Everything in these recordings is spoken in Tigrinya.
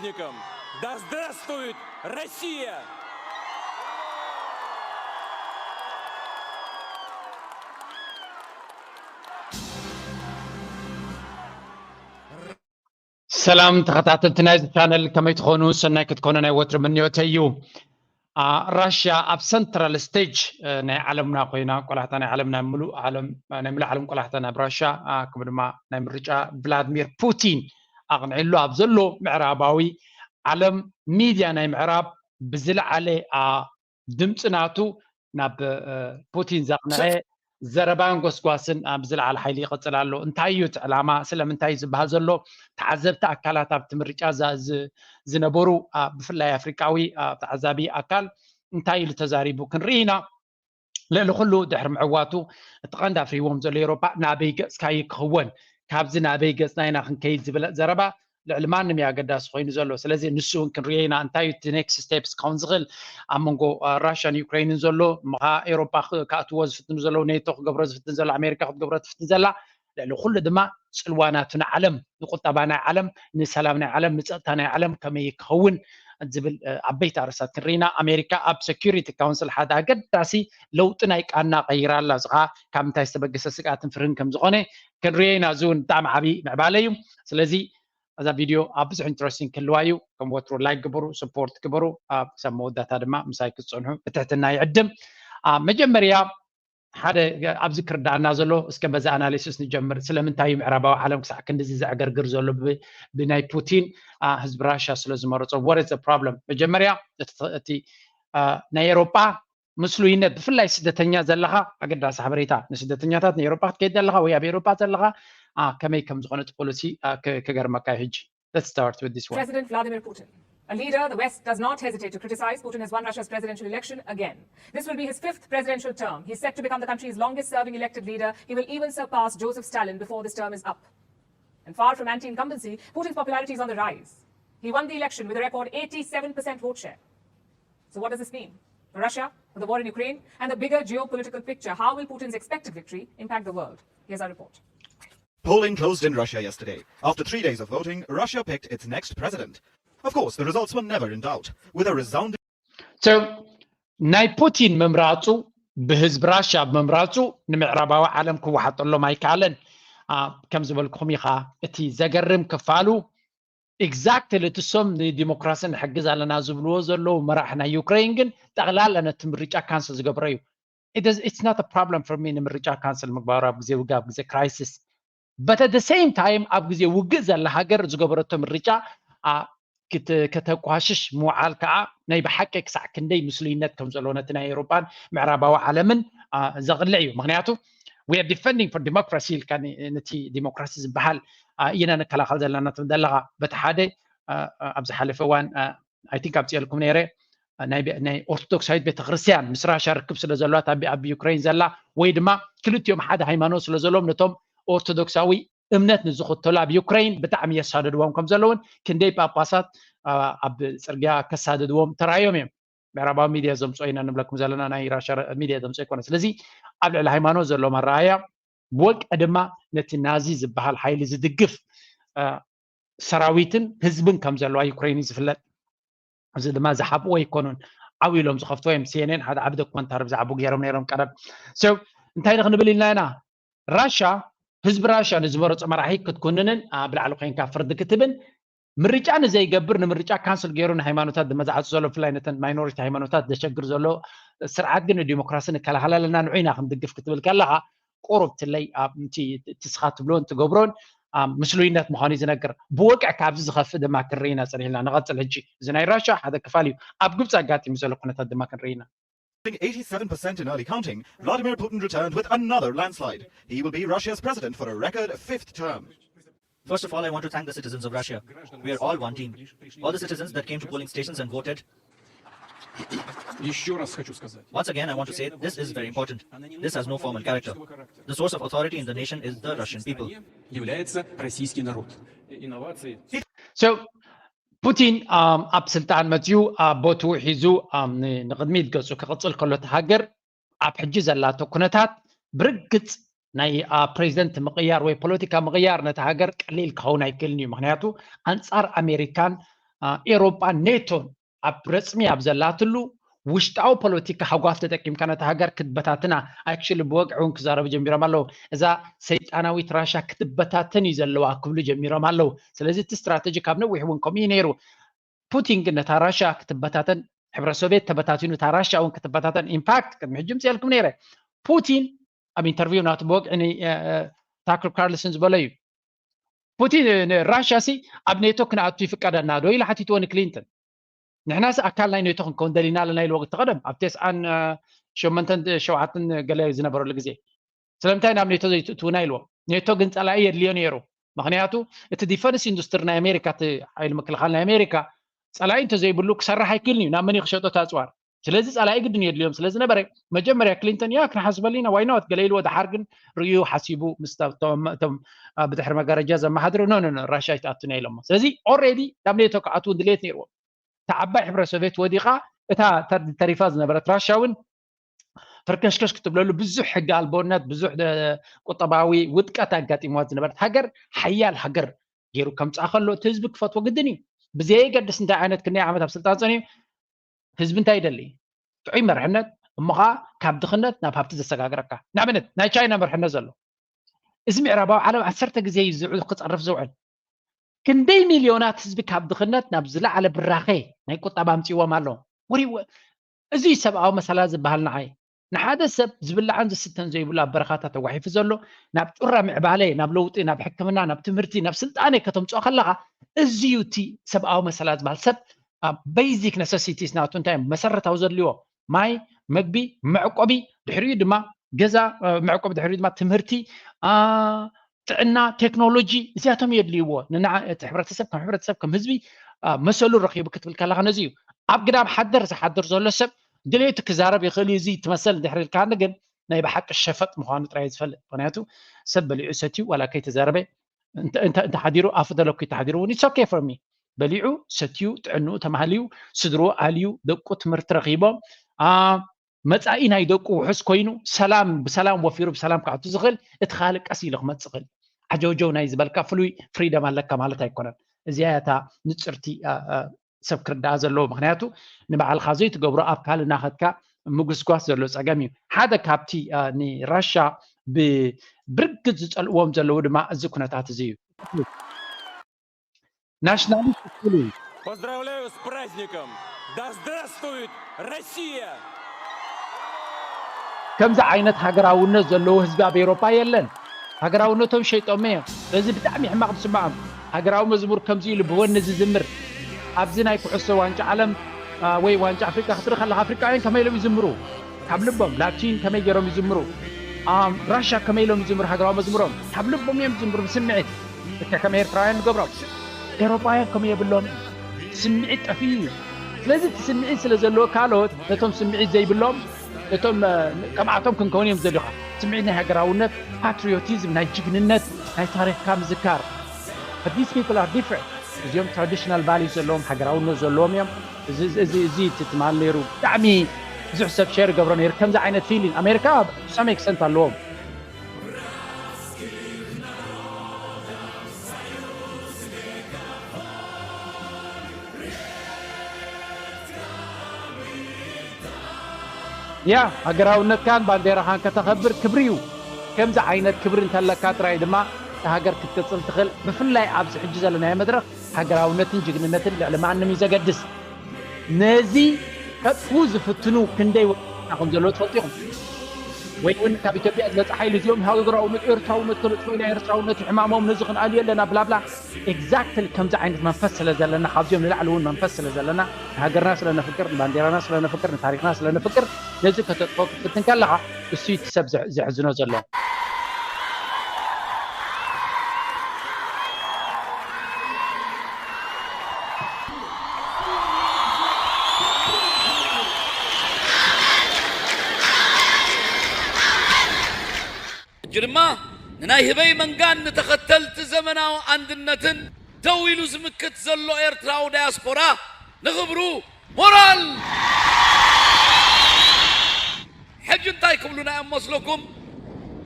Да здравствует Россия! ሰላም ተኸታተልቲ ናይዚ ቻነል፣ ከመይ ትኾኑ? ሰናይ ክትኮኑ ናይ ወትሪ ምንዮተይ እዩ። ራሽያ ኣብ ሰንትራል ስቴጅ ናይ ዓለምና ኮይና፣ ቆላሕታ ናይ ዓለም ናይ ምሉእ ዓለም ናይ ምሉእ ዓለም ቆላሕታ ናብ ራሽያ፣ ከምኡ ድማ ናይ ምርጫ ቭላድሚር ፑቲን ኣቕንዕሉ ኣብ ዘሎ ምዕራባዊ ዓለም፣ ሚድያ ናይ ምዕራብ ብዝለዓለ ድምፂ ናቱ ናብ ፑቲን ዘቕንዐ ዘረባን ጎስጓስን ብዝለዓለ ሓይሊ ይቕፅል ኣሎ። እንታይ እዩ እቲ ዕላማ? ስለምንታይ እዩ ዝበሃል ዘሎ? ተዓዘብቲ ኣካላት ኣብቲ ምርጫ ዝነበሩ፣ ብፍላይ ኣፍሪቃዊ ተዓዛቢ ኣካል እንታይ ኢሉ ተዛሪቡ ክንርኢ ኢና። ልዕሊ ኩሉ ድሕሪ ምዕዋቱ እቲ ቀንዲ ኣፍሪዎም ዘሎ ኤውሮጳ ናበይ ገፅካ እዩ ክኽወን፣ ካብዚ ናበይ ገፅና ኢና ክንከይድ ዝብል ዘረባ ልዕሊ ማንም እዩ ኣገዳሲ ኮይኑ ዘሎ። ስለዚ ንሱ እውን ክንሪኦ ኢና፣ እንታይ እዩ እቲ ኔክስት ስቴፕስ ክኸውን ዝኽእል ኣብ መንጎ ራሽያን ዩክሬንን ዘሎ፣ ምኻ ኤውሮጳ ክኣትዎ ዝፍትኑ ዘለዉ፣ ኔቶ ክገብሮ ዝፍትን ዘሎ፣ ኣሜሪካ ክትገብሮ ትፍትን ዘላ፣ ልዕሊ ኩሉ ድማ ፅልዋ ናቱ ንዓለም፣ ንቁጠባ ናይ ዓለም፣ ንሰላም ናይ ዓለም፣ ንፀጥታ ናይ ዓለም ከመይ ክኸውን ዝብል ዓበይቲ ኣርእስታት ክንርኢ ኢና። ኣሜሪካ ኣብ ሴኩሪቲ ካውንስል ሓደ ኣገዳሲ ለውጢ ናይ ቃና ቀይራ ኣላ። እዚ ከዓ ካብ ምንታይ ዝተበገሰ ስግኣትን ፍርህን ከም ዝኾነ ክንሪኦ ኢና። እዚ እውን ብጣዕሚ ዓብዪ ምዕባለ እዩ። ስለዚ እዛ ቪድዮ ኣብ ብዙሕ ኢንትረስቲንግ ክህልዋ እዩ። ከም ወትሩ ላይክ ግበሩ፣ ሰፖርት ግበሩ። ክሳብ መወዳእታ ድማ ምሳይ ክትፀንሑ ብትሕትና ይዕድም። መጀመርያ ሓደ ኣብዚ ክርዳእና ዘሎ እስከ በዚ ኣናሊሲስ ንጀምር። ስለምንታይ እዩ ምዕራባዊ ዓለም ክሳዕ ክንድዚ ዘዕገርግር ዘሎ ብናይ ፑቲን ህዝቢ ራሽያ ስለ ዝመረፆ? What is the problem? መጀመርያ እቲ ናይ ኤሮጳ ምስሉይነት፣ ብፍላይ ስደተኛ ዘለኻ፣ ኣገዳሲ ሓበሬታ ንስደተኛታት ንኤሮጳ ክትከይድ ዘለኻ ወይ ኣብ ኤሮጳ ዘለኻ ከመይ ከም ዝኾነ እቲ ፖሊሲ ክገርመካ እዩ። ሕጂ let's start with this one. President Vladimir Putin, a leader the West does not hesitate to criticize. Putin has won Russia's presidential election again. This will be his fifth presidential term. He's set to become the country's longest serving elected leader. He will even surpass Joseph Stalin before this term is up. And far from anti incumbency, Putin's popularity is on the rise. He won the election with a record eighty-seven percent vote share. So, what does this mean for Russia, for the war in Ukraine, and the bigger geopolitical picture? How will Putin's expected victory impact the world? Here's our report. Polling closed in Russia yesterday. After three days of voting, Russia picked its next president. Of course, the results were never in doubt, with a resounding So ናይ ፑቲን ምምራፁ፣ ብህዝቢ ራሽያ ምምራፁ ንምዕራባዊ ዓለም ክወሓጠሎም ኣይከኣለን። ከም ዝበልኩም ኢኻ፣ እቲ ዘገርም ክፋሉ ኤግዛክትሊ እቲ ሶም ንዲሞክራሲ ንሕግዝ ኣለና ዝብልዎ ዘለዉ መራሒ ናይ ዩክሬን ግን ጠቕላላ ነቲ ምርጫ ካንስል ዝገብሮ እዩ። It's not a problem for me ንምርጫ ካንስል ምግባሩ ኣብ ግዜ ውግእ፣ ኣብ ግዜ ክራይሲስ። But at the same time ኣብ ግዜ ውግእ ዘላ ሃገር ዝገበረቶ ምርጫ ከተቋሽሽ ምውዓል ከዓ ናይ ብሓቂ ክሳዕ ክንደይ ምስሉይነት ከም ዘለዎ ነቲ ናይ ኤውሮጳን ምዕራባዊ ዓለምን ዘቕልዕ እዩ። ምክንያቱ we are defending for democracy ኢልካ ነቲ ዲሞክራሲ ዝበሃል ኢና ንከላኸል ዘለና ትብል ዘለኻ። በቲ ሓደ ኣብ ዝሓለፈ እዋን I think ኣምፅኤልኩም ነይረ ናይ ኦርቶዶክሳዊት ቤተክርስትያን ምስ ራሽያ ርክብ ስለ ዘለዋ ኣብ ዩክሬን ዘላ ወይ ድማ ክልቲኦም ሓደ ሃይማኖት ስለ ዘለዎም ነቶም ኦርቶዶክሳዊ እምነት ንዝኽተሉ ኣብ ዩክሬን ብጣዕሚ የሳደድዎም ከም ዘለውን ክንደይ ጳጳሳት ኣብ ፅርግያ ከሳደድዎም ተራዮም እዮም። ምዕራባዊ ሚድያ ዘምፅኦ ኢና ንብለኩም ዘለና፣ ናይ ራሽያ ሚድያ ዘምፅኦ ኣይኮነ። ስለዚ ኣብ ልዕሊ ሃይማኖት ዘሎ መረኣያ ብወልቀ ድማ ነቲ ናዚ ዝበሃል ሓይሊ ዝድግፍ ሰራዊትን ህዝብን ከም ዘለዋ ዩክሬን እዩ ዝፍለጥ። እዚ ድማ ዝሓብኡ ኣይኮኑን። ዓው ኢሎም ዝኸፍትዎ እዮም። ሲኤንኤን ሓደ ዓቢ ዶክመንታሪ ብዛዕባኡ ገይሮም ነይሮም ቀረብ። So እንታይ ክንብል ኢልና ኢና? ራሻ፣ ህዝቢ ራሻ ንዝመረጾ መራሒ ክትኩንንን ኣብ ላዕሊ ኮይንካ ፍርዲ ክትብን ምርጫ ንዘይገብር ንምርጫ ካንስል ገይሩ ንሃይማኖታት ዝመዛዕጹ ዘሎ ብፍላይ ነተን ማይኖሪቲ ሃይማኖታት ዘሸግር ዘሎ ስርዓት ግን ንዲሞክራሲ ንከላኸል ኣለና ንዑ ኢና ክንድግፍ ክትብል ከለኻ ቁሩብ ትለይ ኣብ ትስኻ ትብሎን ትገብሮን ምስሉይነት ምዃኑ እዩ ዝነግር። ብወግዒ ካብዚ ዝኸፍእ ድማ ክንርኢ ኢና ጸኒሕና። ንቐጽል ሕጂ። እዚ ናይ ራሻ ሓደ ክፋል እዩ። ኣብ ግብጺ ኣጋጢሙ ዘሎ ኩነታት ድማ ክንርኢ ኢና። Eighty-seven percent in early counting, Vladimir Putin returned with another landslide. He will be Russia's president for a record fifth term. First of all, I want to thank the citizens of Russia. We are all one team. All the citizens that came to polling stations and voted. Еще раз хочу сказать. Once again, I want to say this is very important. This has no formal character. The source of authority in the nation is the Russian people. Является российский народ. Инновации. So ፑቲን ኣብ ስልጣን መፅዩ ኣብ ቦትኡ ሒዙ ንቅድሚት ገፁ ክቅፅል ከሎ እቲ ሃገር ኣብ ሕጂ ዘላቶ ኩነታት ብርግፅ ናይ ፕሬዚደንት ምቅያር ወይ ፖለቲካ ምቅያር ነቲ ሃገር ቀሊል ክኸውን ኣይክእልን እዩ። ምክንያቱ ኣንፃር ኣሜሪካን ኤሮጳን ኔቶን ኣብ ረፅሚ ኣብ ዘላትሉ ውሽጣዊ ፖለቲካ ሃጓፍ ተጠቂምካ ነታ ሃገር ክትበታትና፣ actually ብወግዒ እውን ክዛረቡ ጀሚሮም ኣለዉ። እዛ ሰይጣናዊት ራሻ ክትበታተን እዩ ዘለዋ ክብሉ ጀሚሮም ኣለዉ። ስለዚ እቲ ስትራተጂ ካብ ነዊሕ እውን ከምኡ እዩ ነይሩ። ፑቲን ግን ነታ ራሻ ክትበታተን፣ ሕብረ ሶቪየት ተበታቲኑ እታ ራሻ እውን ክትበታተን፣ ኢንፋክት ቅድሚ ሕጂ ምፅኤልኩም ነይረ፣ ፑቲን ኣብ ኢንተርቪው ናቱ ብወግዒ ታክር ካርልስን ዝበሎ እዩ። ፑቲን ንራሻ ሲ ኣብ ኔቶ ክንኣቱ ይፍቀደና ዶ ኢሉ ሓቲትዎ ንክሊንተን። ንሕናስ ኣካል ናይ ኔቶ ክንከውን ደሊና ኣለና ኢልዎ። እቲ ቀደም ኣብ ተስዓን ሸመንተን ሸውዓተን ገለ ዝነበረሉ ግዜ ስለምንታይ ናብ ኔቶ ዘይትእትውና ኢልዎ። ኔቶ ግን ፀላኢ የድልዮ ነይሩ። ምክንያቱ እቲ ዲፈንስ ኢንዱስትሪ ናይ ኣሜሪካ፣ እቲ ሓይሊ ምክልኻል ናይ ኣሜሪካ ፀላኢ እንተዘይብሉ ክሰርሕ ኣይክእልን እዩ። ናብ መን እዩ ክሸጦ እቲ ኣፅዋር? ስለዚ ፀላኢ ግድን የድልዮም ስለ ዝነበረ መጀመርያ ክሊንተን ያ ክንሓስበሉ ኢና ዋይናት ገለ ኢልዎ። ደሓር ግን ርእዩ ሓሲቡ ምስ እቶም ብድሕሪ መጋረጃ ዘመሓድሩ ኖ ኖ ራሻ ይትኣቱና ኢሎሞ። ስለዚ ኦልሬዲ ናብ ኔቶ ክኣትውን ድሌት ነይርዎም። እታ ዓባይ ሕብረ ሶቪየት ወዲቓ እታ ተሪፋ ዝነበረት ራሻ እውን ፍርከሽከሽ ክትብለሉ ብዙሕ ሕጊ ኣልቦነት ብዙሕ ቁጠባዊ ውድቀት ኣጋጢምዋ ዝነበረት ሃገር ሓያል ሃገር ገይሩ ከምፅኣ ከሎ እቲ ህዝቢ ክፈትዎ ግድን እዩ። ብዘየገድስ እንታይ ዓይነት ክንደይ ዓመት ኣብ ስልጣን ፀኒሑ ህዝቢ እንታይ ይደሊ? ጥዑይ መርሕነት እሞ ከዓ ካብ ድኽነት ናብ ሃብቲ ዘሰጋግረካ። ንኣብነት ናይ ቻይና መርሕነት ዘሎ እዚ ምዕራባዊ ዓለም ዓሰርተ ግዜ እዩ ዝውዕል ክፀርፍ ዝውዕል። ክንደይ ሚልዮናት ህዝቢ ካብ ድኽነት ናብ ዝለዓለ ብራኸ ናይ ቁጠባ ኣምፅዎም ኣሎ። እዚ ሰብኣዊ መሰላት ዝበሃል ንዓይ ንሓደ ሰብ ዝብላዕን ዝስተን ዘይብሉ ኣብ በረኻታት ተጓሒፉ ዘሎ ናብ ጩራ ምዕባለ ናብ ለውጢ ናብ ሕክምና ናብ ትምህርቲ ናብ ስልጣነ ከተምፅኦ ከለካ እዚዩ እቲ ሰብኣዊ መሰላት ዝበሃል ሰብ ኣብ basic necessities ናቱ እንታይ መሰረታዊ ዘድልዮ ማይ መግቢ መዕቆቢ ድሕሪኡ ድማ ገዛ መዕቆቢ ድሕሪኡ ድማ ትምህርቲ ጥዕና ቴክኖሎጂ እዚኣቶም የድልይዎ ንና እቲ ሕብረተሰብ ከም ሕብረተሰብ ከም ህዝቢ መሰሉ ረኪቡ ክትብል ከለካ ነዚ እዩ ኣብ ግዳም ሓደር ዝሓድር ዘሎ ሰብ ድሌቱ ክዛረብ ይኽእል እዩ እዚ ትመሰል ድሕሪ ኢልካኒ ግን ናይ ብሓቂ ሸፈጥ ምዃኑ ጥራይ ዝፈልጥ ምክንያቱ ሰብ በሊዑ ሰትዩ ዋላ ከይተዛረበ እንተሓዲሩ ኣፉ ተለኩ ተሓዲሩ እውን it's okay for me በሊዑ ሰትዩ ጥዕንኡ ተማህልዩ ስድርኡ ኣልዩ ደቁ ትምህርቲ ረኪቦም መፃኢ ናይ ደቁ ውሑስ ኮይኑ ሰላም ብሰላም ወፊሩ ብሰላም ክኣቱ ዝኽእል እቲ ካልእ ቀስ ኢሉ ክመፅእ ይኽእል ዓጀውጀው ናይ ዝበልካ ፍሉይ ፍሪደም ኣለካ ማለት ኣይኮነን እዚኣ እታ ንፅርቲ ሰብ ክርዳኣ ዘለዎ ምክንያቱ ንባዕልካ ዘይትገብሮ ኣብ ካልእ ናኸትካ ምጉስጓስ ዘሎ ፀገም እዩ ሓደ ካብቲ ንራሻ ብብርግት ዝፀልእዎም ዘለዉ ድማ እዚ ኩነታት እዚ እዩ ናሽናሊስት ፍሉይ Поздравляю с праздником! Да здравствует Россия! ከምዚ ዓይነት ሃገራውነት ዘለዎ ህዝቢ ኣብ ኤሮፓ የለን ሃገራውነቶም ሸይጦሞ እዮም በዚ ብጣዕሚ ሕማቕ ዝስምዖም ሃገራዊ መዝሙር ከምዚ ኢሉ ብወኒ ዝዝምር ኣብዚ ናይ ኩዕሶ ዋንጫ ዓለም ወይ ዋንጫ ኣፍሪቃ ክትርኢ ከለካ ኣፍሪቃውያን ከመይ ኢሎም ይዝምሩ ካብ ልቦም ላቲን ከመይ ገይሮም ይዝምሩ ራሻ ከመይ ኢሎም ይዝምሩ ሃገራዊ መዝሙሮም ካብ ልቦም እዮም ዝዝምሩ ብስምዒት ልክዕ ከም ኤርትራውያን ንገብሮም ኤሮጳውያን ከምኡ የብሎም ስምዒት ጠፊኡ እዩ ስለዚ እቲ ስምዒት ስለ ዘለዎ ካልኦት ነቶም ስምዒት ዘይብሎም እቶም ከምኣቶም ክንከውን እዮም ዝደልዩኻ ስምዒት ናይ ሃገራውነት ፓትሪዮቲዝም ናይ ጅግንነት ናይ ታሪኽካ ምዝካር but these people are different እዚኦም traditional values ዘለዎም ሃገራውነት ዘለዎም እዮም እዚ እዚ እዚ ትማል ነይሩ ብጣዕሚ ብዙሕ ሰብ ሸር ይገብሮ ነይሩ ከምዚ ዓይነት feeling ኣሜሪካ to some extent ኣለዎም ያ ሃገራውነትካን ባንዴራኻን ከተኸብር ክብሪ እዩ። ከምዚ ዓይነት ክብሪ እንተለካ ጥራይ ድማ እታ ሃገር ክትቅጽል ትኽእል። ብፍላይ ኣብዚ ሕጂ ዘለናዮ መድረኽ ሃገራውነትን ጅግንነትን ልዕሊ ማንም እዩ ዘገድስ። ነዚ ከጥፍኡ ዝፍትኑ ክንደይ ወጣት ከም ዘለዉ ትፈልጡ ኢኹም። ወይ እውን ካብ ኢትዮጵያ ዝመጽእ ሓይሊ እዚኦም ሃገራውነት ኤርትራውነት ከነጥፍኡ ኢና ኤርትራውነት ሕማሞም ነዚ ክንኣልዮ ኣለና ብላብላ exactly ከምዚ ዓይነት መንፈስ ስለ ዘለና ካብዚኦም ንላዕሊ እውን መንፈስ ስለ ዘለና ንሃገርና ስለ ነፍቅር ንባንዴራና ስለ ነፍቅር ንታሪክና ስለ ነፍቅር ነዚ ከተጥፎ ክትፍትን ከለካ እሱ እቲ ሰብ ዘሕዝኖ ዘሎ ሕጂ ድማ ንናይ ህበይ መንጋን ንተኸተልቲ ዘመናዊ ኣንድነትን ደው ኢሉ ዝምክት ዘሎ ኤርትራዊ ዳያስፖራ ንኽብሩ ሞራል ሕጂ እንታይ ክብሉና እዮም መስለኩም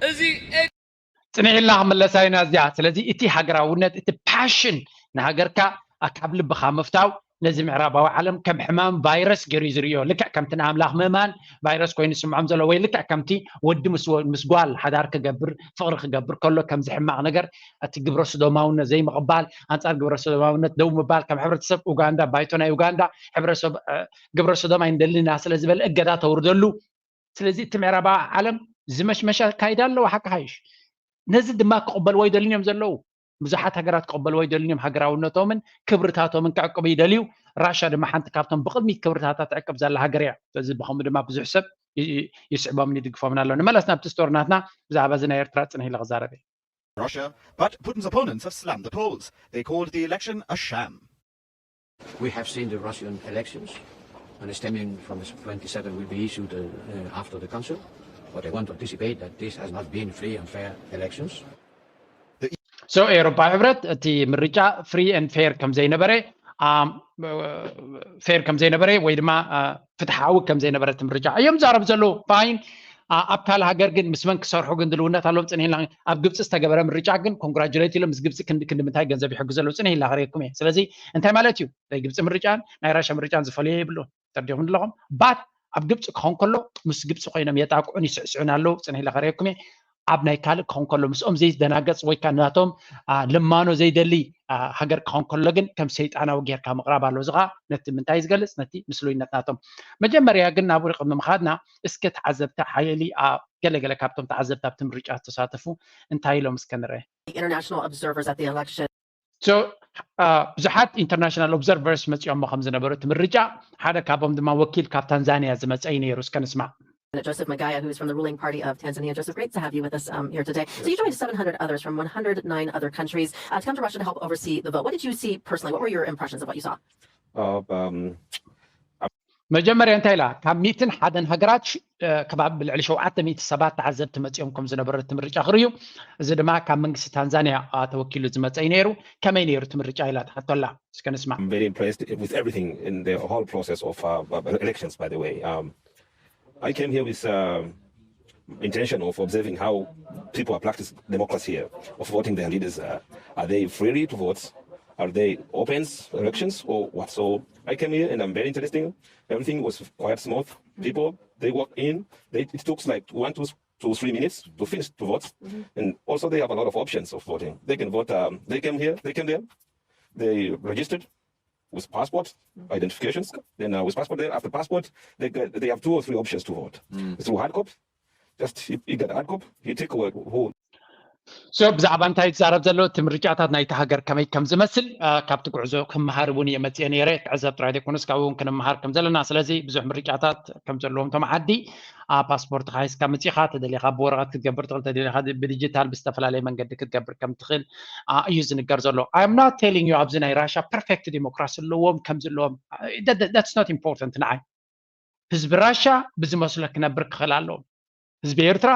እዚ ፅንሕ ኢልና ክምለሳ ኢና እዚኣ ስለዚ እቲ ሃገራውነት እቲ ፓሽን ንሃገርካ ካብ ልብኻ ምፍታው ነዚ ምዕራባዊ ዓለም ከም ሕማም ቫይረስ ገይሩ እዩ ዝርእዮ። ልክዕ ከምቲ ንኣምላኽ ምእማን ቫይረስ ኮይኑ ዝስምዖም ዘሎ፣ ወይ ልክዕ ከምቲ ወዲ ምስ ወ- ምስ ጓል ሓዳር ክገብር፣ ፍቕሪ ክገብር ከሎ ከምዚ ሕማቕ ነገር፣ እቲ ግብረ ሶዶማውነት ዘይምቕባል፣ ኣንጻር ግብረ ሶዶማውነት ደው ምባል፣ ከም ሕብረተሰብ ኡጋንዳ፣ ባይቶ ናይ ኡጋንዳ ሕብረተሰብ እ፣ ግብረ ሶዶም ኣይንደልን ኢና ስለ ዝበለ እገዳ ተውርደሉ። ስለዚ እቲ ምዕራባዊ ዓለም ዝመሽመሸ ኣካይዳ ኣለዎ ሓቂ ሓይሽ። ነዚ ድማ ክቕበልዎ ይደልን እዮም ዘለዉ። ብዙሓት ሃገራት ክቕበልዎ ይደልን እዮም። ሃገራውነቶምን ክብርታቶምን ክዕቅቡ ይደልዩ። ራሻ ድማ ሓንቲ ካብቶም ብቕድሚት ክብርታታ ትዕቅብ ዘላ ሃገር እያ። ስለዚ ብኸምኡ ድማ ብዙሕ ሰብ ይ- ይ- ይስዕቦምን ይድግፎምን ኣሎ። ንመለስ ናብቲ ስቶሪ ናትና። ብዛዕባ እዚ ናይ ኤርትራ ጽንሕ ኢለ ክዛረብ እየ። Russia, but Putin's opponents have slammed the polls. They called the election a sham. We have seen the Russian elections, and a statement from the twenty-seven will be issued uh, uh, after the council. But I want to anticipate that this has not been free and fair elections. So ኤውሮፓ ሕብረት እቲ ምርጫ free and fair ከም ዘይነበረ ፌር ከም ዘይነበረ ወይ ድማ ፍትሓዊ ከም ዘይነበረ እቲ ምርጫ እዮም ዛረብ ዘለዉ። ፋይን። ኣብ ካልእ ሃገር ግን ምስ መን ክሰርሑ ግን ድልውነት ኣለዎም? ጽንሕ ኢልና ኣብ ግብፂ ዝተገበረ ምርጫ ግን ኮንግራጁሌት ኢሎም ምስ ግብፂ ክንዲ ክንዲ ምንታይ ገንዘብ ይሕግዙ ኣለዉ? ጽንሕ ኢልና ክርእየኩም እየ። ስለዚ እንታይ ማለት እዩ? ናይ ግብፂ ምርጫን ናይ ራሻ ምርጫን ዝፈልዮ የብሉን። ተርዲኹም ኣለኹም? ባት ኣብ ግብፂ ክኾን ከሎ ምስ ግብፂ ኮይኖም የጣቅዑን ይስዕስዑን ኣለዉ። ፅንሕ ኢለ ከርእየኩም እየ። ኣብ ናይ ካልእ ክኾን ከሎ ምስኦም ዘይደናገፅ ወይ ከዓ ናቶም ልማኖ ዘይደሊ ሃገር ክኾን ከሎ ግን ከም ሰይጣናዊ ጌርካ ምቕራብ ኣሎ። እዚ ከዓ ነቲ ምንታይ ዝገልፅ? ነቲ ምስሉይነት ናቶም። መጀመርያ ግን ናብኡ ቅድሚ ምኻድና እስከ ተዓዘብቲ ሓይሊ ገለገለ ካብቶም ተዓዘብቲ ኣብቲ ምርጫ ዝተሳተፉ እንታይ ኢሎም እስከ ንርአ። International observers at the election. ብዙሓት ኢንተርናሽናል ኦብዘርቨርስ መፂኦሞ ከም ዝነበሩ እቲ ምርጫ ሓደ ካብኦም ድማ ወኪል ካብ ታንዛንያ ዝመፀ እዩ ነይሩ። እስከ ንስማዕ። Joseph Magaya, who is from the ruling party of Tanzania. Joseph, great to have you with us um, here today. So you joined seven hundred others from one hundred nine other countries uh, to come to Russia to help oversee the vote. What did you see personally? What were your impressions of what you saw? Uh, um, መጀመርያ እንታይ ኢላ? ካብ ሚእትን ሓደን ሃገራት ከባቢ ልዕሊ ሸውዓተ ሚእቲ ሰባት ተዓዘብቲ መፂኦም ከም ዝነበሩ እቲ ምርጫ ክርእዩ። እዚ ድማ ካብ መንግስቲ ታንዛንያ ተወኪሉ ዝመፀ እዩ ነይሩ። ከመይ ነይሩ እቲ ምርጫ ኢላ ትሓቶ ኣላ። እስከ ንስማዕ። I'm very impressed with everything in the whole process of uh, elections, by the way. Um, I came here with uh, intention of observing how people are practicing democracy here, of voting their leaders. Uh, are they freely to vote? Are they open elections or what? So I came here and I'm very interesting. Everything was quite smooth. People, they walk in. They, it took like one, two, two, three minutes to finish to vote. And also they have a lot of options of voting. They can vote. Um, they came here. They came there. They registered with passport identifications. Then uh, with passport, there after passport, they get, they have two or three options to vote through hard copy. Just he, he got hard copy. He take away who So ብዛዕባ እንታይ ዝዛረብ ዘሎ እቲ ምርጫታት ናይቲ ሃገር ከመይ ከም ዝመስል ካብቲ ጉዕዞ ክመሃር እውን እየ መፅአ ነይረ። ክዕዘብ ጥራይ ዘይኮነስ ካብኡ እውን ክንመሃር ከም ዘለና። ስለዚ ብዙሕ ምርጫታት ከም ዘለዎም እቶም ዓዲ ፓስፖርትካ ሒዝካ መፂኻ ተደሊኻ ብወረቐት ክትገብር ትኽእል፣ ተደሊኻ ብዲጂታል ብዝተፈላለየ መንገዲ ክትገብር ከም ትኽእል እዩ ዝንገር ዘሎ። I'm not telling you ኣብዚ ናይ ራሻ ፐርፌክት ዲሞክራሲ ኣለዎም ከም ዘለዎም። That's not important ንዓይ። ህዝቢ ራሻ ብዝመስሎ ክነብር ክኽእል ኣለዎ። ህዝቢ ኤርትራ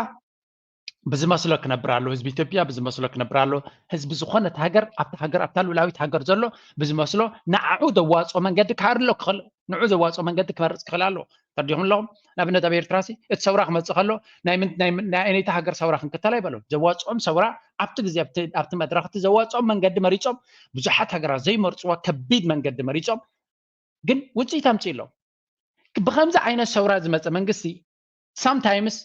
ብዝመስሎ ክነብር ኣለዎ። ህዝቢ ኢትዮጵያ ብዝመስሎ ክነብር ኣለዎ። ህዝቢ ዝኾነት ሃገር ኣብታ ሃገር ኣብታ ልኡላዊት ሃገር ዘሎ ብዝመስሎ ንዓኡ ዘዋፅኦ መንገዲ ክሃርሎ ክኽእል፣ ንዑ ዘዋፅኦ መንገዲ ክመርፅ ክኽእል ኣለዎ። ተርዲኹም ኣለኹም? ንኣብነት ኣብ ኤርትራ ሲ እቲ ሰውራ ክመፅእ ከሎ ናይ ኣየነይቲ ሃገር ሰውራ ክንክተል ኣይበሎም። ዘዋፅኦም ሰውራ ኣብቲ ግዜ ኣብቲ መድረኽ እቲ ዘዋፅኦም መንገዲ መሪፆም ብዙሓት ሃገራት ዘይመርፅዋ ከቢድ መንገዲ መሪፆም ግን ውፅኢት ኣምፅእሎም። ብከምዚ ዓይነት ሰውራ ዝመፀ መንግስቲ ሳምታይምስ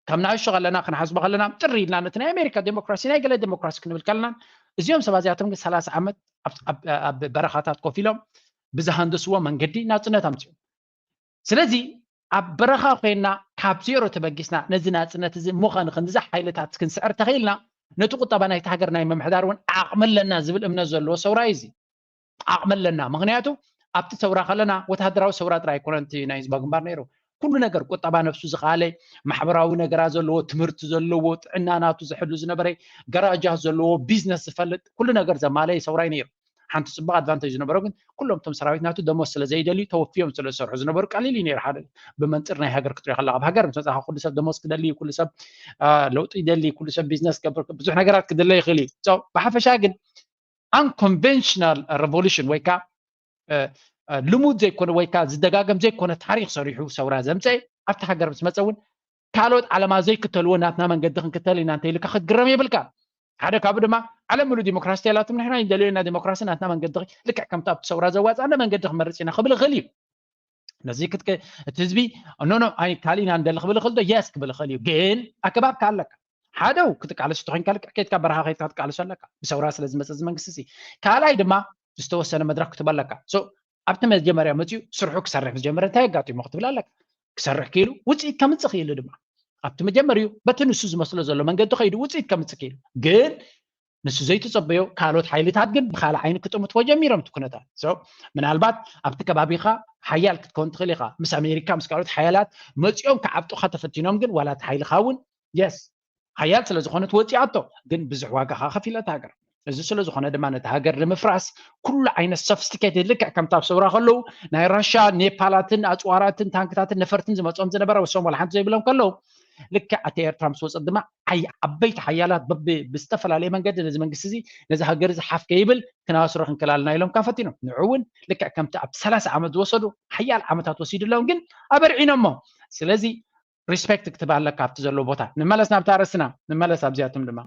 ከም ንኣሽቱ ከለና ክንሓስቦ ከለና ጥሪ ኢልና ነቲ ናይ ኣሜሪካ ዴሞክራሲ ናይ ገለ ዴሞክራሲ ክንብል ከለና እዚኦም ሰባት እዚኣቶም ግን ሰላሳ ዓመት ኣብ በረኻታት ኮፍ ኢሎም ብዝሃንደስዎ መንገዲ ናፅነት ኣምፅኡ። ስለዚ ኣብ በረኻ ኮይንና ካብ ዜሮ ተበጊስና ነዚ ናፅነት እዚ ምዃኑ ክንዚ ሓይልታት ክንስዕር ተኽኢልና ነቲ ቁጠባ ናይቲ ሃገር ናይ ምምሕዳር እውን ዓቕሚ ኣለና ዝብል እምነት ዘለዎ ሰውራ እዩ እዚ። ዓቕሚ ኣለና። ምኽንያቱ ኣብቲ ሰውራ ከለና ወተሃደራዊ ሰውራ ጥራይ ኣይኮነን እቲ ናይ ህዝባዊ ግንባር ነይሩ። ኩሉ ነገር ቁጠባ ነብሱ ዝኸኣለ ማሕበራዊ ነገራት ዘለዎ ትምህርቲ ዘለዎ ጥዕና ናቱ ዝሕሉ ዝነበረ ገራጃት ዘለዎ ቢዝነስ ዝፈልጥ ኩሉ ነገር ዘማለየ ሰውራይ ነይሩ። ሓንቲ ፅቡቅ ኣድቫንቴጅ ዝነበሮ ግን ኩሎም እቶም ሰራዊት ናቱ ደሞዝ ስለ ዘይደልዩ ተወፍዮም ስለ ዝሰርሑ ዝነበሩ ቀሊል እዩ ነይሩ። ሓደ ብመንፅር ናይ ሃገር ክትሪኦ ከለካ ኣብ ሃገር ምስ መፅኻ ኩሉ ሰብ ደሞዝ ክደሊ ኩሉ ሰብ ለውጢ ይደሊ ኩሉ ሰብ ቢዝነስ ክገብር ብዙሕ ነገራት ክድለ ይኽእል እዩ። ብሓፈሻ ግን unconventional revolution ወይ ከዓ ልሙድ ዘይኮነ ወይ ከዓ ዝደጋገም ዘይኮነ ታሪክ ሰሪሑ ሰውራ ዘምፀ ኣብቲ ሃገር ምስ መፀ እውን ካልኦት ዓለማ ዘይክተልዎ ናትና መንገዲ ክንክተል ኢና እንተ ኢልካ ክትግረም የብልካ። ሓደ ካብኡ ድማ ዓለም ሙሉ ዲሞክራሲ ተላትም ንሕና ይደልዮ ኢና ዲሞክራሲ ናትና መንገዲ ልክዕ ከምቲ ኣብቲ ሰውራ ዘዋፃና መንገዲ ክመርፅ ኢና ክብል ይኽእል እዩ። ነዚ ክትከ እቲ ህዝቢ ኖ ኖ ኣይ ካሊና እንደሊ ክብል ይኽእል ዶ የስ ክብል ይኽእል እዩ። ግን ኣከባብካ ኣለካ። ሓደው ክትቃለስ ተኮይንካ ልክዕ ከይድካ በረኻ ከይድካ ትቃለሱ ኣለካ ብሰውራ ስለ ዝመፀ እዚ መንግስቲ እዚ። ካልኣይ ድማ ዝተወሰነ መድረክ ክትበለካ ኣብቲ መጀመርያ መፅኡ ስርሑ ክሰርሕ ዝጀመረ እንታይ ኣጋጢሞ ክትብል ኣለካ። ክሰርሕ ክኢሉ ውፅኢት ከምፅእ ክኢሉ ድማ ኣብቲ መጀመሪኡ በቲ ንሱ ዝመስሎ ዘሎ መንገዲ ከይዱ ውፅኢት ከምፅእ ክኢሉ ግን ንሱ ዘይተፀበዮ ካልኦት ሓይልታት ግን ብካልእ ዓይኒ ክጥምትዎ ጀሚሮም እቲ ኩነታት። ምናልባት ኣብቲ ከባቢኻ ሓያል ክትከውን ትኽእል ኢኻ። ምስ ኣሜሪካ ምስ ካልኦት ሓያላት መፂኦም ክዓብጡኻ ተፈቲኖም ግን ዋላ እቲ ሓይልኻ እውን የስ ሓያል ስለ ዝኾነት ወፂኣቶ ግን ብዙሕ ዋጋ ከዓ ከፊለት ሃገር። እዚ ስለ ዝኾነ ድማ ነቲ ሃገር ንምፍራስ ኩሉ ዓይነት ሶፊስቲኬትድ ልክዕ ከምታ ኣብ ሰውራ ከለዉ ናይ ራሻ ኔፓላትን ኣፅዋራትን ታንክታትን ነፈርትን ዝመፅኦም ዝነበረ ወሶም ዋላ ሓንቲ ዘይብሎም ከለዉ ልክዕ ኣቲ ኤርትራ ምስ ወፀት ድማ ዓበይቲ ሓያላት ብዝተፈላለየ መንገዲ ነዚ መንግስቲ እዚ ነዚ ሃገር እዚ ሓፍ ከይብል ክናስሮ ክንክላልና ኢሎም ካብ ፈቲኖም ንዑ እውን ልክዕ ከምቲ ኣብ ሰላሳ ዓመት ዝወሰዱ ሓያል ዓመታት ወሲድሎም ግን ኣበርዒኖሞ። ስለዚ ሪስፔክት ክትብ ኣለካ ኣብቲ ዘለዎ ቦታ። ንመለስ ናብታ ርእስና ንመለስ ኣብዚኣቶም ድማ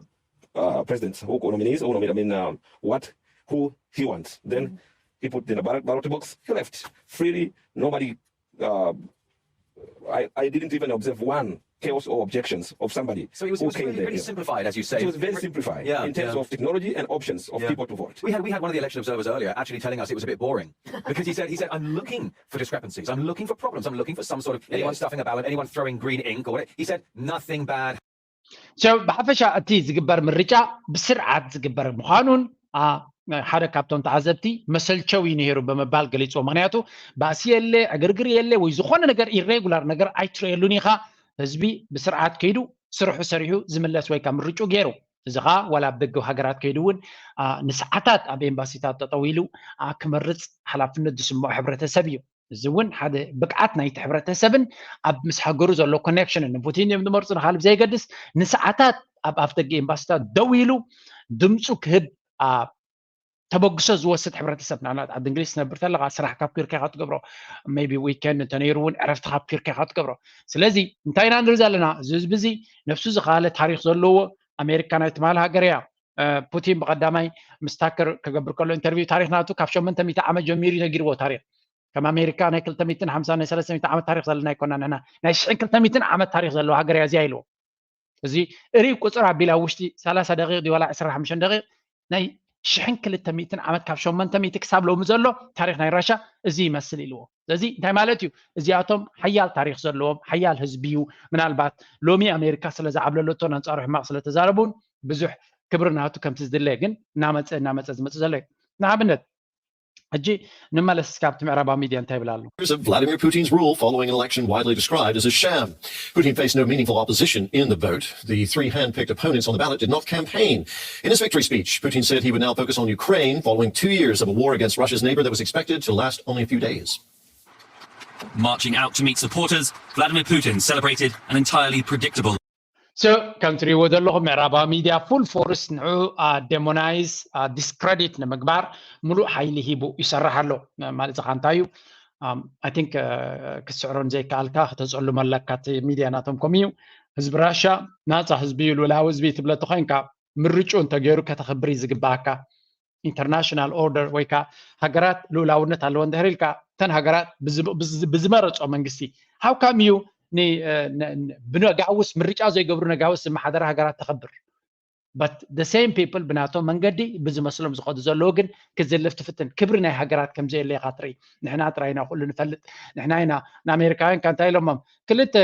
uh, president who nominees who nominated I mean uh, what who he wants then he put in the ballot, ballot box he left freely nobody uh, I, I didn't even observe one chaos or objections of somebody So it was, it who was came really, there. really simplified, as you say. It was very simplified Yeah, in terms yeah. of technology and options of Yeah. people to vote. We had we had one of the election observers earlier actually telling us it was a bit boring because he said he said I'm looking for discrepancies, I'm looking for problems, I'm looking for some sort of anyone Yes. stuffing a ballot, anyone throwing green ink or whatever. He said nothing bad So ብሓፈሻ እቲ ዝግበር ምርጫ ብስርዓት ዝግበር ምዃኑን ሓደ ካብቶም ተዓዘብቲ መሰልቸው እዩ ነይሩ ብምባል ገሊፅዎ። ምክንያቱ ባእሲ የለ፣ ዕግርግር የለ ወይ ዝኾነ ነገር ኢሬጉላር ነገር ኣይትረየሉን ኢኻ። ህዝቢ ብስርዓት ከይዱ ስርሑ ሰሪሑ ዝምለስ ወይ ከዓ ምርጩ ገይሩ እዚ ከዓ ዋላ ኣብ ደገ ሃገራት ከይዱ እውን ንሰዓታት ኣብ ኤምባሲታት ጠጠው ኢሉ ክመርፅ ሓላፍነት ዝስምዖ ሕብረተሰብ እዩ። እዚ እውን ሓደ ብቅዓት ናይቲ ሕብረተሰብን ኣብ ምስ ሃገሩ ዘሎ ኮኔክሽንን ንፑቲን እዮም ዝመርፁ ንካልእ ብዘየገድስ ንሰዓታት ኣብ ኣፍደገ ኤምባሲታት ደው ኢሉ ድምፁ ክህብ ተበግሶ ዝወስድ ሕብረተሰብ። ንኣብነት ዓዲ እንግሊዝ ትነብር ተለካ ስራሕ ካብ ኪርካ ኢካ ትገብሮ ቢ ዊኬንድ እንተነይሩ እውን ዕረፍቲ ካብ ኪርካ ኢካ ትገብሮ። ስለዚ እንታይ ኢና ንርኢ ዘለና? እዚ ህዝቢ እዚ ነብሱ ዝካለ ታሪክ ዘለዎ ኣሜሪካ ናይ ትማል ሃገር እያ። ፑቲን ብቀዳማይ ምስ ታከር ክገብር ከሎ ኢንተርቪው ታሪክ ናቱ ካብ ሸሞንተ ሚእቲ ዓመት ጀሚሩ ነጊርዎ ታሪክ ከም ኣሜሪካ ናይ ክልተ ሚእትን ሓምሳን ናይ ሰለስተ ሚእትን ዓመት ታሪክ ዘለና ኣይኮና ንሕና ናይ ሽሕን ክልተ ሚእትን ዓመት ታሪክ ዘለዋ ሃገር እያ እዚኣ ኢልዎ። እዚ እሪ ቁፅር ኣቢላ ውሽጢ ሰላሳ ደቂቅ ድዩ ዋላ ዕስራን ሓሙሽተን ደቂቅ ናይ ሽሕን ክልተ ሚእትን ዓመት ካብ ሸሞንተ ሚእቲ ክሳብ ሎሚ ዘሎ ታሪክ ናይ ራሻ እዚ ይመስል ኢልዎ። ስለዚ እንታይ ማለት እዩ? እዚኣቶም ሓያል ታሪክ ዘለዎም ሓያል ህዝቢ እዩ። ምናልባት ሎሚ ኣሜሪካ ስለ ዝዓብለለቶን ኣንፃሩ ሕማቅ ስለተዛረቡን ብዙሕ ክብሪ ናቱ ከምቲ ዝድለ ግን እናመፀ እናመፀ ዝመፅእ ዘሎ እዩ። ንኣብነት ሕጂ ንመለስ እስካብ እቲ ምዕራባዊ ሚድያ እንታይ ይብል ኣሎ? Vladimir Putin's rule following an election widely described as a sham. Putin faced no meaningful opposition in the vote. The three hand-picked opponents on the ballot did not campaign. In his victory speech, Putin said he would now focus on Ukraine following two years of a war against Russia's neighbor that was expected to last only a few days. Marching out to meet supporters, Vladimir Putin celebrated an entirely predictable So ከም ትሪእዎ ዘለኹም ምዕራባዊ ሚድያ ፉል ፎርስ ንዑ ደሞናይዝ ዲስክረዲት ንምግባር ሙሉእ ሓይሊ ሂቡ ይሰርሕ ኣሎ። ማለት እዚ እንታይ እዩ? I think ክትስዕሮ ዘይከኣልካ ክተፀልሞ ኣለካ። እቲ ሚድያ ናቶም ከምኡ እዩ። ህዝቢ ራሻ ናፃ ህዝቢ እዩ፣ ልኡላዊ ህዝቢ እዩ ትብለ ተኮይንካ ምርጭኡ እንተገይሩ ከተኽብር እዩ ዝግባኣካ። ኢንተርናሽናል ኦርደር ወይ ከዓ ሃገራት ልኡላውነት ኣለዎ እንድሕር ኢልካ እተን ሃገራት ብዝመረፆ መንግስቲ ሃውካም እዩ ብነጋውስ ምርጫ ዘይገብሩ ነጋውስ ዝመሓደራ ሃገራት ተኸብር። But the same people ብናቶም መንገዲ ብዝመስሎም ዝኸዱ ዘለዉ ግን ክትዝልፍ ትፍትን። ክብሪ ናይ ሃገራት ከምዘየለ ኢኻ ትርኢ። ንሕና ጥራይ ኢና ኩሉ ንፈልጥ። ንሕና ኢና ንኣሜሪካውያን ካ እንታይ ኢሎሞም ክልተ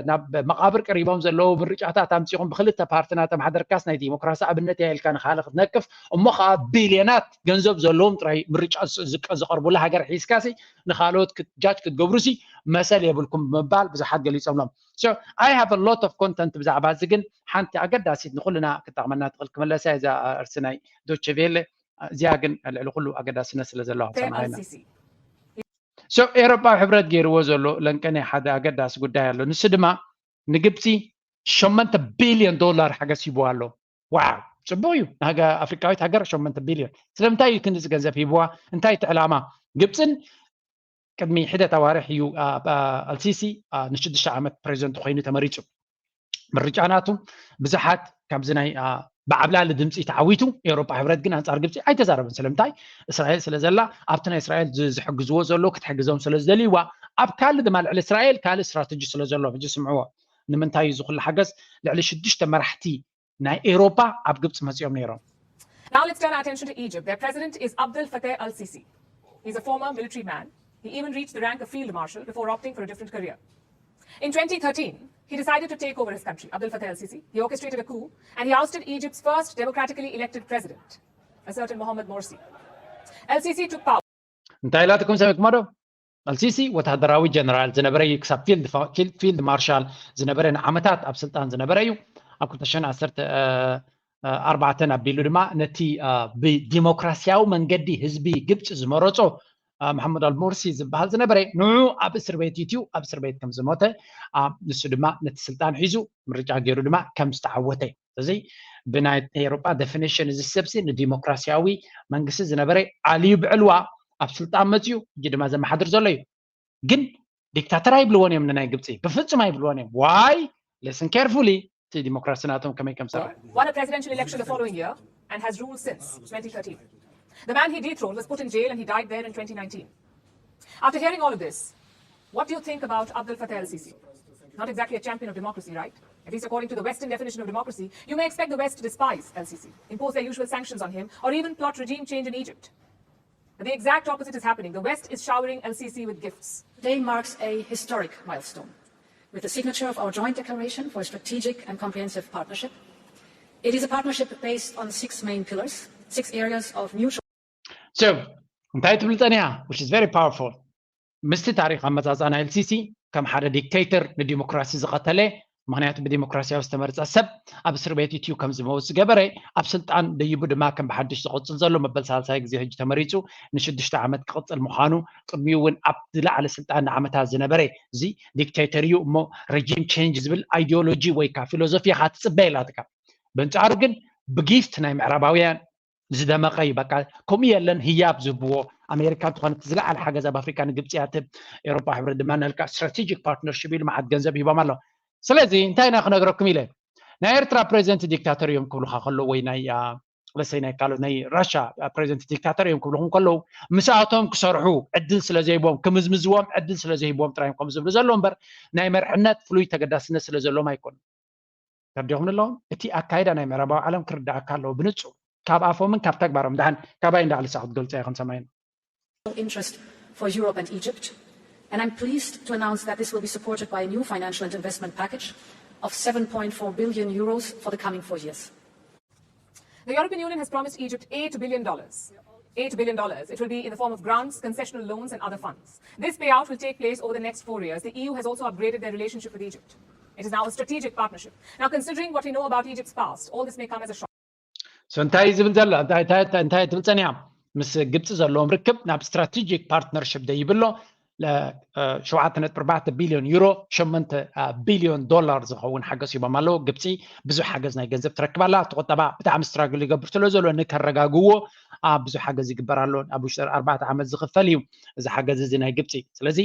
ናብ መቃብር ቀሪቦም ዘለዉ ምርጫታት ኣምፂኹም ብክልተ ፓርቲ ናተማሓደርካስ ናይ ዲሞክራሲ ኣብነት እያ ኢልካ ንካልእ ክትነቅፍ እሞ ከዓ ቢልዮናት ገንዘብ ዘለዎም ጥራይ ምርጫ ዝቀ- ዝቀርቡላ ሃገር ሒዝካሲ ንካልኦት ጃጅ ክትገብሩሲ መሰል የብልኩም ብምባል ብዙሓት ገሊፆምሎም። So I have a lot of content ብዛዕባ እዚ ግን ሓንቲ ኣገዳሲት ንኩልና ክጠቅመና ትኽእል ክመለሳ እዛ እርሲ ናይ ዶቼ ቬለ እዚኣ ግን ልዕሊ ኩሉ ኣገዳስነት ስለ ዘለዋ ሰማዕና። So ኤውሮጳዊ ሕብረት ገይርዎ ዘሎ ለንቀነ ሓደ ኣገዳሲ ጉዳይ ኣሎ። ንሱ ድማ ንግብፂ ሸሞንተ ቢልዮን ዶላር ሓገዝ ሂብዋ ኣሎ። ዋው ፅቡቅ እዩ። ንሃገ ኣፍሪቃዊት ሃገር ሸሞንተ ቢልዮን ስለምንታይ እዩ ክንዚ ገንዘብ ሂብዋ? እንታይ እቲ ዕላማ? ግብፅን ቅድሚ ሒደት ኣዋርሕ እዩ ኣልሲሲ ንሽዱሽተ ዓመት ፕሬዚደንት ኮይኑ ተመሪፁ። ምርጫ ናቱ ብዙሓት ካብዚ ናይ ብዓብላሊ ድምፂ ተዓዊቱ። ኤውሮጳ ሕብረት ግን ኣንፃር ግብፂ ኣይተዛረበን። ስለምንታይ? እስራኤል ስለ ዘላ ኣብቲ ናይ እስራኤል ዝሕግዝዎ ዘሎ ክትሕግዞም ስለ ዝደልይዋ ኣብ ካልእ ድማ ልዕሊ እስራኤል ካልእ ስትራተጂ ስለ ዘሎ ሕጂ ስምዕዎ። ንምንታይ እዩ ዝኩሉ ሓገዝ? ልዕሊ ሽዱሽተ መራሕቲ ናይ ኤውሮጳ ኣብ ግብፂ መፂኦም ነይሮም። Now let's turn our attention to Egypt. Their president is Abdel Fattah al-Sisi. He's a former military man. He even reached the rank of field marshal before opting for a different career. In twenty thirteen, he decided to take over his country, Abdel Fattah al-Sisi. He orchestrated a coup and he ousted Egypt's first democratically elected president, a certain Mohamed Morsi. Al-Sisi took power. እንታይ ኢላትኩም ሰሚዕኩማ ዶ? ኣልሲሲ ወታደራዊ ጀነራል ዝነበረ እዩ። ክሳብ ፊልድ ማርሻል ዝነበረ ንዓመታት ኣብ ስልጣን ዝነበረ እዩ። ኣብ ክልተ ሽሕን ዓሰርተ ኣርባዕተን ኣቢሉ ድማ ነቲ ብዲሞክራሲያዊ መንገዲ ህዝቢ ግብፂ ዝመረፆ መሓሙድ ኣልሞርሲ ዝበሃል ዝነበረ ንዑ ኣብ እስር ቤት ኢትዩ ኣብ እስር ቤት ከም ዝሞተ፣ ንሱ ድማ ነቲ ስልጣን ሒዙ ምርጫ ገይሩ ድማ ከም ዝተዓወተ እዚ ብናይ ኤሮጳ ዴፊኒሽን እዚ ሰብሲ ንዲሞክራሲያዊ መንግስቲ ዝነበረ ኣልዩ ብዕልዋ ኣብ ስልጣን መፅዩ ሕጂ ድማ ዘመሓድር ዘሎ እዩ። ግን ዲክታተር ኣይብልዎን እዮም ንናይ ግብፂ፣ ብፍፁም ኣይብልዎን እዮም። ዋይ? Listen carefully፣ እቲ ዲሞክራሲ ናቶም ከመይ ከም ሰራ። Won a presidential election the following year and has ruled since twenty thirteen. The man he dethroned was put in jail and he died there in twenty nineteen. After hearing all of this, what do you think about Abdel Fattah el-Sisi? Not exactly a champion of democracy, right? At least according to the Western definition of democracy, you may expect the West to despise el-Sisi, impose their usual sanctions on him, or even plot regime change in Egypt. But the exact opposite is happening. The West is showering el-Sisi with gifts. Today marks a historic milestone with the signature of our joint declaration for a strategic and comprehensive partnership. It is a partnership based on six main pillars, six areas of mutual So እንታይ ትብል ጸኒሓ? Which is very powerful። ምስቲ ታሪክ ኣመጻጽኣ ናይ ኤልሲሲ ከም ሓደ ዲክቴተር ንዲሞክራሲ ዝቐተለ፣ ምክንያቱ ብዲሞክራሲያዊ ዝተመርጸ ሰብ ኣብ እስር ቤት ኢትዩ ከም ዝመውት ዝገበረ፣ ኣብ ስልጣን ደይቡ ድማ ከም ብሓድሽ ዝቕጽል ዘሎ መበል ሳልሳይ ግዜ ሕጂ ተመሪጹ ንሽዱሽተ ዓመት ክቕጽል ምዃኑ፣ ቅድሚኡ እውን ኣብ ዝለዓለ ስልጣን ንዓመታት ዝነበረ እዚ ዲክቴተር እዩ እሞ ረጂም ቼንጅ ዝብል ኣይዲዮሎጂ ወይ ከዓ ፊሎዞፊ ኢኻ ትጽበ ኢላትካ። በንጻሩ ግን ብጊፍት ናይ ምዕራባውያን ዝደመቐ እዩ። በቃ ከምኡ የለን ህያብ ዝህብዎ ኣሜሪካ ዝኾነ ዝለዓለ ሓገዝ ኣብ ኣፍሪካ ንግብፂ እያ ትህብ። ኤሮፓ ሕብረት ድማ ንልካ ስትራቴጂክ ፓርትነርሽፕ ኢሉ መዓት ገንዘብ ሂቦም ኣሎ። ስለዚ እንታይ ኢና ክነግረኩም ኢለ ናይ ኤርትራ ፕሬዚደንት ዲክታተር እዮም ክብሉካ ከለዉ ወይ ናይ ለሰይ ናይ ካልኦት ናይ ራሻ ፕሬዚደንት ዲክታተር እዮም ክብልኹም ከለዉ ምስኣቶም ክሰርሑ ዕድል ስለ ዘይቦም ክምዝምዝዎም ዕድል ስለ ዘይቦም ጥራዮም ከም ዝብሉ ዘሎ እምበር ናይ መርሕነት ፍሉይ ተገዳስነት ስለ ዘለዎም ኣይኮኑን። ተርዲኹም ኣለዎም እቲ ኣካይዳ ናይ ምዕራባዊ ዓለም ክርዳኣካ ኣለዎ ብንጹር ካብ ኣፎምን ካብ ተግባሮም። ደሓን ካባይ እንዳዕሊ ሳዕ ክትገልጾ ኢኹም ሰማይና። interest for Europe and Egypt, and I'm pleased to announce that this will be supported by a new financial and investment package of seven point four billion euros for the coming four years. The European Union has promised Egypt eight billion dollars. Eight billion dollars. It will be in the form of grants, concessional loans, and other funds. This payout will take place over the next four years. The E U has also upgraded their relationship with Egypt. It is now a strategic partnership. Now, considering what we know about Egypt's past, all this may come as a shock. So እንታይ ዝብል ዘሎ እንታይ እንታይ እንታይ ትብል ጸኒያ ምስ ግብፂ ዘለዎም ርክብ ናብ ስትራቴጂክ ፓርትነርሽፕ ደይብሎ ለ- እ፣ ሸውዓተ ነጥቢ ኣርባዕተ ቢልዮን ዩሮ ሸመንተ ቢልዮን ዶላር ዝኸውን ሓገዝ ሂቦም ኣለዉ። ግብፂ ብዙሕ ሓገዝ ናይ ገንዘብ ትረክብ ኣላ። እቲ ቁጠባ ብጣዕሚ ስትራግል ይገብር ስለ ዘሎ ንከረጋግዎ ኣብ ብዙሕ ሓገዝ ይግበር ኣሎ። ኣብ ውሽጢ ኣርባዕተ ዓመት ዝኽፈል እዩ እዚ ሓገዝ እዚ ናይ ግብፂ። ስለዚ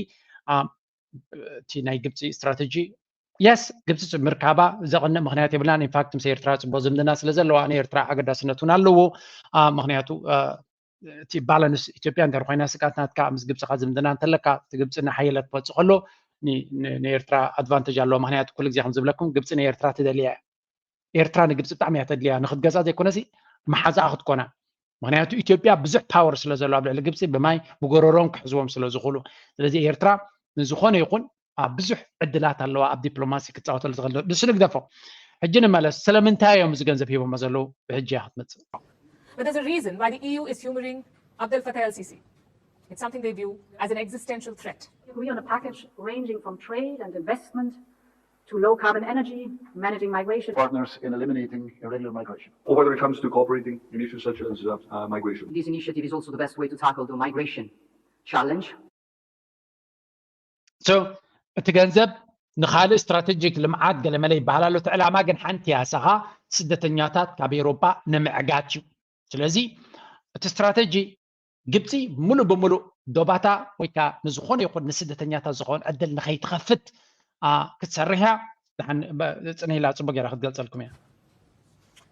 አ፣ እቲ ናይ ግብፂ ስትራተጂ የስ ግብፂ ምርካባ ዘቕንእ ምክንያት የብላን። ኢንፋክት ምስ ኤርትራ ፅቡቅ ዝምድና ስለ ዘለዋ ንኤርትራ ኣገዳስነት እውን ኣለዎ። አ፣ ምክንያቱ አ፣ እቲ ባላንስ ኢትዮጵያ እንተ ኮይና ስጋት ናትካ ምስ ግብፅኻ ዝምድና እንተለካ እቲ ግብፂ ንሓየለ ክመፅእ ከሎ ን- ን- ንኤርትራ ኣድቫንቴጅ ኣለዎ። ምክንያቱ ኩሉ ግዜ ከም ዝብለኩም ግብፂ ንኤርትራ ትደልያ እያ። ኤርትራ ንግብፂ ብጣዕሚ እያ ተድልያ ንክትገዛ ዘይኮነሲ መሓዛኣ ክትኮና። ምክንያቱ ኢትዮጵያ ብዙሕ ፓወር ስለ ዘሎ ኣብ ልዕሊ ግብፂ ብማይ ብጎረሮም ክሕዝዎም ስለ ዝኽእሉ። ስለዚ ኤርትራ ንዝኾነ ይኹን ኣብ ብዙሕ ዕድላት ኣለዋ ኣብ ዲፕሎማሲ ክትፃወተሉ ትኽእል። ንሱ ንግደፎ። ሕጂ ንመለስ ስለምንታይ እዮም እዚ ገንዘብ ሂቦሞ ዘለዉ ብሕጂ እያ ክትመፅእ። But there's a reason why the E U is humoring Abdel Fattah el-Sisi. It's something they view as an existential threat. Agree on a package ranging from trade and investment to low carbon energy, managing migration. Partners in eliminating irregular migration. Or whether it comes to cooperating in issues such as uh, uh, migration. This initiative is also the best way to tackle the migration challenge. So እቲ ገንዘብ ንካልእ ስትራቴጂክ ልምዓት ገለመለ ይበሃል ኣሎ። እቲ ዕላማ ግን ሓንቲ እያ፣ ንሳኻ ስደተኛታት ካብ ኤውሮጳ ንምዕጋት እዩ። ስለዚ እቲ ስትራቴጂ ግብፂ ሙሉእ ብሙሉእ ዶባታ ወይ ከዓ ንዝኾነ ይኹን ንስደተኛታት ዝኸውን ዕድል ንኸይትኸፍት አ፣ ክትሰርሕ እያ። ደሓን በ- ፅንሂላ ፅቡቅ ገይራ ክትገልፀልኩም እያ።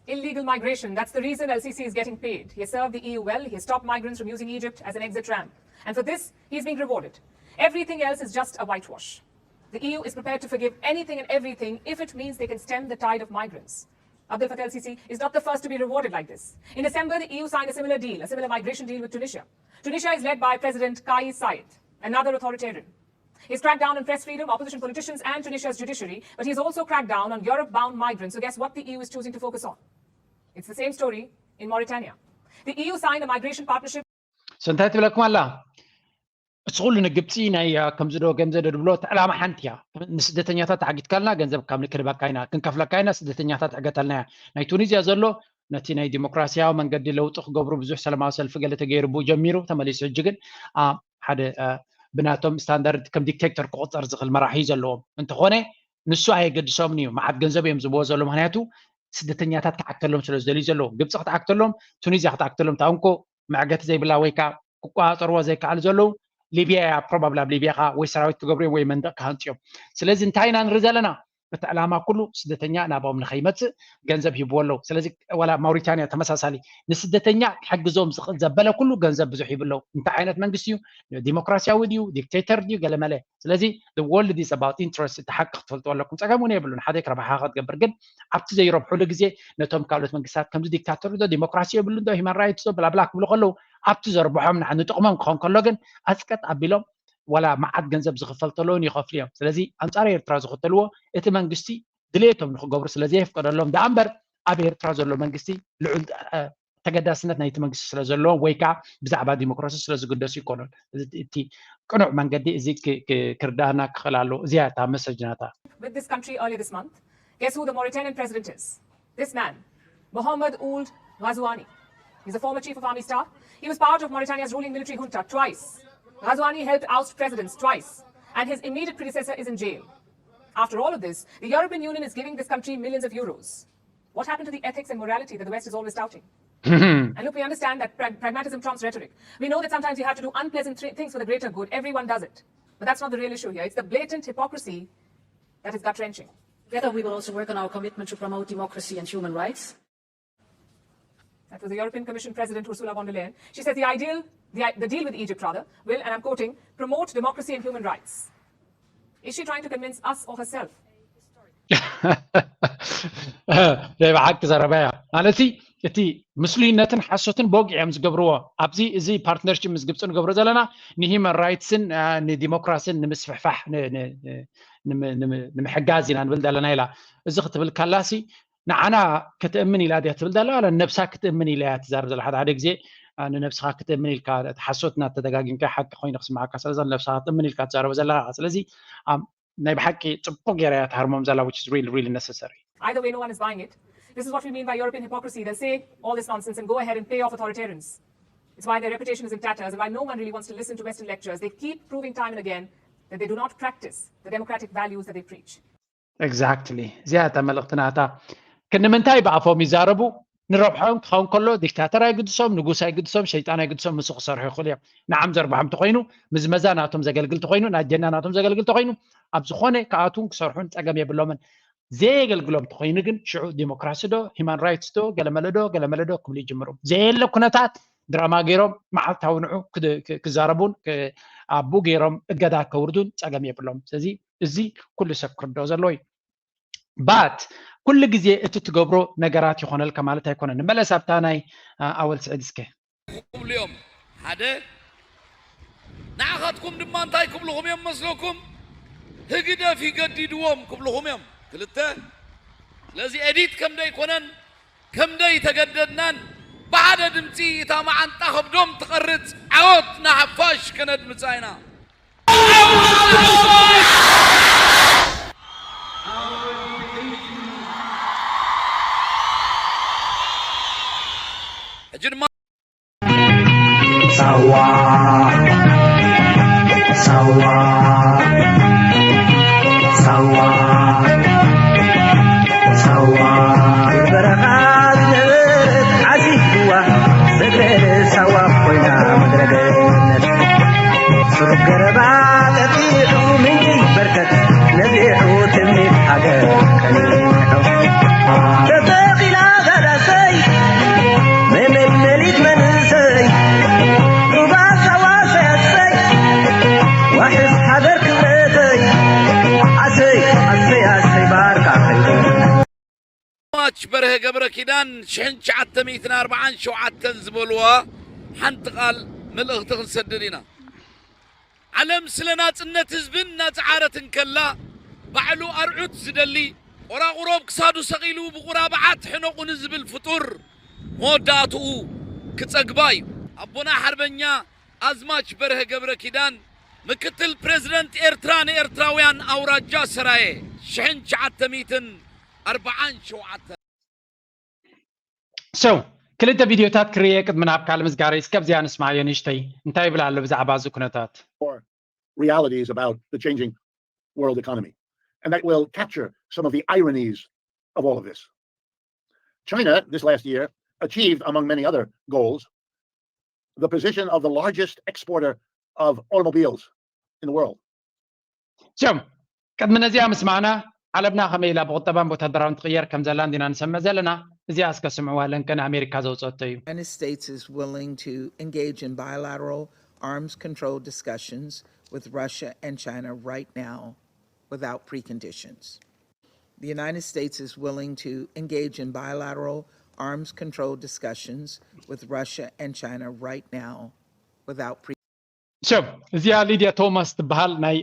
Illegal migration, that's the reason El Sisi is getting paid. He has served the E U well, he has stopped migrants from using Egypt as an exit ramp. And for this, he's being rewarded. Everything else is just a whitewash. The E U is prepared to forgive anything and everything if it means they can stem the tide of migrants. Abdel Fattah El Sisi is not the first to be rewarded like this. In December, the E U signed a similar deal, a similar migration deal with Tunisia. Tunisia is led by President Kais Saied, another authoritarian. He's cracked down on press freedom, opposition politicians, and Tunisia's judiciary, but he's also cracked down on Europe bound migrants. So, guess what the E U is choosing to focus on? It's the same story in Mauritania. The E U signed a migration partnership. So እንታይ ትብለኩም ኣላ? እቲ ኩሉ ንግብፂ ናይ ከምዚ ዶ ከምዚ ዶ ድብሎ እቲ ዕላማ ሓንቲ እያ። ንስደተኛታት ተዓጊትካልና ገንዘብ ካብ ክንህበካ ኢና፣ ክንከፍለካ ኢና፣ ስደተኛታት ዕገተልና እያ። ናይ ቱኒዝያ ዘሎ ነቲ ናይ ዲሞክራሲያዊ መንገዲ ለውጢ ክገብሩ ብዙሕ ሰላማዊ ሰልፊ ገለ ተገይሩ ብኡ ጀሚሩ ተመሊሱ። ሕጂ ግን ሓደ ብናቶም ስታንዳርድ ከም ዲክቴክተር ክቁፀር ዝኽእል መራሒ እዩ ዘለዎም። እንተኾነ ንሱ ኣየገድሶምን እዩ። መዓት ገንዘብ እዮም ዝብዎ ዘሎ። ምክንያቱ ስደተኛታት ክዓግተሎም ስለ ዝደልዩ ዘለዉ። ግብፂ ክትዓግተሎም፣ ቱኒዝያ ክትዓግተሎም፣ እታ እንኮ መዕገቲ ዘይብላ ወይ ከዓ ክቆፃፀርዎ ዘይከኣሉ ዘለዉ ሊብያ እያ። ፕሮባብሊ ኣብ ሊብያ ከዓ ወይ ሰራዊት ክገብሩ እዮም ወይ መንደቅ ክሃንፁ እዮም። ስለዚ እንታይ ኢና ንርኢ ዘለና? እቲ ዕላማ ኩሉ ስደተኛ ናብኦም ንኸይመፅእ ገንዘብ ሂብዎ ኣለዉ። ስለዚ ዋላ ማውሪታንያ ተመሳሳሊ ንስደተኛ ክሕግዞም ዝኽእል ዘበለ ኩሉ ገንዘብ ብዙሕ ሂቡ ኣለዉ። እንታይ ዓይነት መንግስቲ እዩ? ዲሞክራሲያዊ ድዩ? ዲክቴተር ድዩ? ገለመለ። ስለዚ the world is about interest፣ እቲ ሓቂ ክትፈልጥዎ ኣለኩም። ፀገም እውን የብሉን፣ ሓደ ረብሓ ክትገብር። ግን ኣብቲ ዘይረብሕሉ ግዜ ነቶም ካልኦት መንግስታት ከምዚ ዲክታተር ዶ ዲሞክራሲ የብሉን ዶ ሂማን ራይትስ ዶ ብላብላ ክብሉ ከለዉ ኣብቲ ዘርብሖም ንጥቕሞም ክኾን ከሎ ግን ኣፅቀጥ ኣቢሎም ዋላ መዓት ገንዘብ ዝኽፈል ተለውን ይኸፍሉ እዮም። ስለዚ ኣንፃር ኤርትራ ዝኽተልዎ እቲ መንግስቲ ድሌቶም ንክገብሩ ስለ ዘየፍቀደሎም ደኣ እምበር ኣብ ኤርትራ ዘሎ መንግስቲ ልዑል ተገዳስነት ናይቲ መንግስቲ ስለ ዘለዎ ወይ ከዓ ብዛዕባ ዲሞክራሲ ስለ ዝግደሱ ይኮኑን። እቲ ቅኑዕ መንገዲ እዚ ክርዳና ክኽእል ኣለዎ። እዚያ እታ መሰጅ ናታ። With this country earlier this month, guess who the Mauritanian president is? This man, Mohamed Ould Ghazouani. He's a former chief of army staff. He was part of Mauritania's ruling military junta twice. Ghazouani helped oust presidents twice, and his immediate predecessor is in jail. After all of this, the European Union is giving this country millions of euros. What happened to the ethics and morality that the West is always touting? And look, we understand that prag- pragmatism trumps rhetoric. We know that sometimes you have to do unpleasant th- things for the greater good. Everyone does it. But that's not the real issue here. It's the blatant hypocrisy that is gut wrenching. Together, we will also work on our commitment to promote democracy and human rights. That was the European Commission President Ursula von der Leyen. She says the ideal, the, the deal with Egypt, rather, will, and I'm quoting, promote democracy and human rights. Is she trying to convince us or herself? ናይ ብሓቂ ዘረባ እያ። ማለት እቲ ምስሉይነትን ሓሶትን በጊዕ እዮም ዝገብርዎ። ኣብዚ እዚ ፓርትነርሽፕ ምስ ግብፂ ንገብሮ ዘለና ንሂማን ራይትስን ንዲሞክራሲን ንምስፍሕፋሕ ንምሕጋዝ ኢና ንብል ዘለና ኢላ። እዚ ክትብል ካላሲ ንዓና ክትእምን ኢላ ድያ ትብል ዘላ ዋላ ነብሳ ክትእምን ኢላ እያ ትዛረብ ዘላ? ሓደ ሓደ ግዜ ንነብስኻ ክትእምን ኢልካ እቲ ሓሶት እናተደጋጊምካ ሓቂ ኮይኑ ክስማዓካ ስለዛ ነብስኻ ክትእምን ኢልካ ትዛረቦ ዘለኻ። ስለዚ ናይ ብሓቂ ፅቡቅ ገይራ እያ ትሃርሞም ዘላ which is really really necessary። Either way, no one is buying it. This is what we mean by European hypocrisy. They'll say all this nonsense and go ahead and pay off authoritarians. It's why their reputation is in tatters and why no one really wants to listen to Western lectures. They keep proving time and again that they do not practice the democratic values that they preach. Exactly. እዚኣ እታ መልእኽቲ ናታ። ክንምንታይ ብኣፎም ይዛረቡ? ንረብሖም ክኸውን ከሎ ዲክታተር ኣይግድሶም፣ ንጉስ ኣይግድሶም፣ ሸይጣን ኣይግድሶም፣ ምስ ክሰርሑ ይኽእሉ እዮም። ንዓም ዘርብሖም ተኾይኑ፣ ምዝመዛ ናቶም ዘገልግል ተኾይኑ፣ ናይ ጀና ናቶም ዘገልግል ተኾይኑ፣ ኣብ ዝኾነ ክኣቱን ክሰርሑን ጸገም የብሎምን። ዘየገልግሎም ተኾይኑ ግን ሽዑ ዲሞክራሲ ዶ ሂማን ራይትስ ዶ ገለመለ ዶ ገለመለ ዶ ክብሉ ይጅምሩ። ዘየለ ኩነታት ድራማ ገይሮም መዓልታዊ ንዑ ክዛረቡን ኣብኡ ገይሮም እገዳ ከውርዱን ጸገም የብሎም። ስለዚ እዚ ኩሉ ሰብ ክርድኦ ዘለዎ እዩ። ባት ኩሉ ግዜ እቲ ትገብሮ ነገራት ይኾነልካ ማለት ኣይኮነን። ንመለስ ኣብታ ናይ ኣወል ስዒድ እስከ። ክብሉ እዮም ሓደ። ንዓኻትኩም ድማ እንታይ ክብልኹም እዮም መስለኩም? ህግደፍ ይገዲድዎም ክብልኹም እዮም። ክልተ ስለዚ ኤዲት ከም ደይኮነን ከም ደይተገደድናን ብሓደ ድምፂ እታ መዓንጣ ከብዶም ትቐርፅ ዓወት ንሓፋሽ ከነድምፃ ኢና። ሕጂ ድማ ሳዋ ሳዋ ሳዋ ሳዋ በረኻ ዝነበረት ዓዚብዋ ምድረ ሳዋ ኮይና ምድረ ገነት ስሩብ ገረባ ጠጢዑ ምንጪ በርከት ነዚሑ ትምኒት ሃገር ቀኒዑ ተተኺላ ጋዳ በርሀ ገብረ ኪዳን ሽሕን ትሽዓተ ሚእትን ኣርባዓን ሸውዓተን ዝበልዋ ሓንቲ ቃል መልእኽቲ ክንሰድድ ኢና። ዓለም ስለ ናጽነት ህዝብን እናጸዓረት እንከላ፣ ባዕሉ ኣርዑት ዝደሊ፣ ቆራቑሮ ኣብ ክሳዱ ሰቒሉ ብቑራብዓት ሕነቑኒ ዝብል ፍጡር መወዳእትኡ ክጸግባ እዩ። ኣቦና ሓርበኛ ኣዝማች በርሀ ገብረ ኪዳን፣ ምክትል ፕሬዝደንት ኤርትራ ንኤርትራውያን፣ ኣውራጃ ሰራየ፣ ሽሕን ትሽዓተ ሚእትን ኣርባዓን ሸውዓተን። So ክልተ ቪድዮታት ክርየ ቅድሚ ናብ ካልእ ምስጋር እስከ ኣብዚኣ ንስማዮ ንእሽተይ እንታይ ይብል ኣሎ ብዛዕባ እዚ ኩነታት። Realities about the changing world economy. And that will capture some of the ironies of all of this. China, this last year, achieved, among many other goals, the position of the largest exporter of automobiles in the world. So ቅድሚ ነዚኣ ምስማዕና ዓለምና ከመይ ኢላ ብቁጠባን ብወታደራውን ትቕየር ከም ዘላ እንዲና ንሰምዕ ዘለና። እዚኣ እስከ ስምዕዋ፣ ለንቀን ኣሜሪካ ዘውፀቶ እዩ። United States is willing to engage in bilateral arms control discussions with Russia and China right now without preconditions. The United States is willing to engage in bilateral arms control discussions with Russia and China right now without pre- So እዚኣ ሊድያ ቶማስ ትበሃል ናይ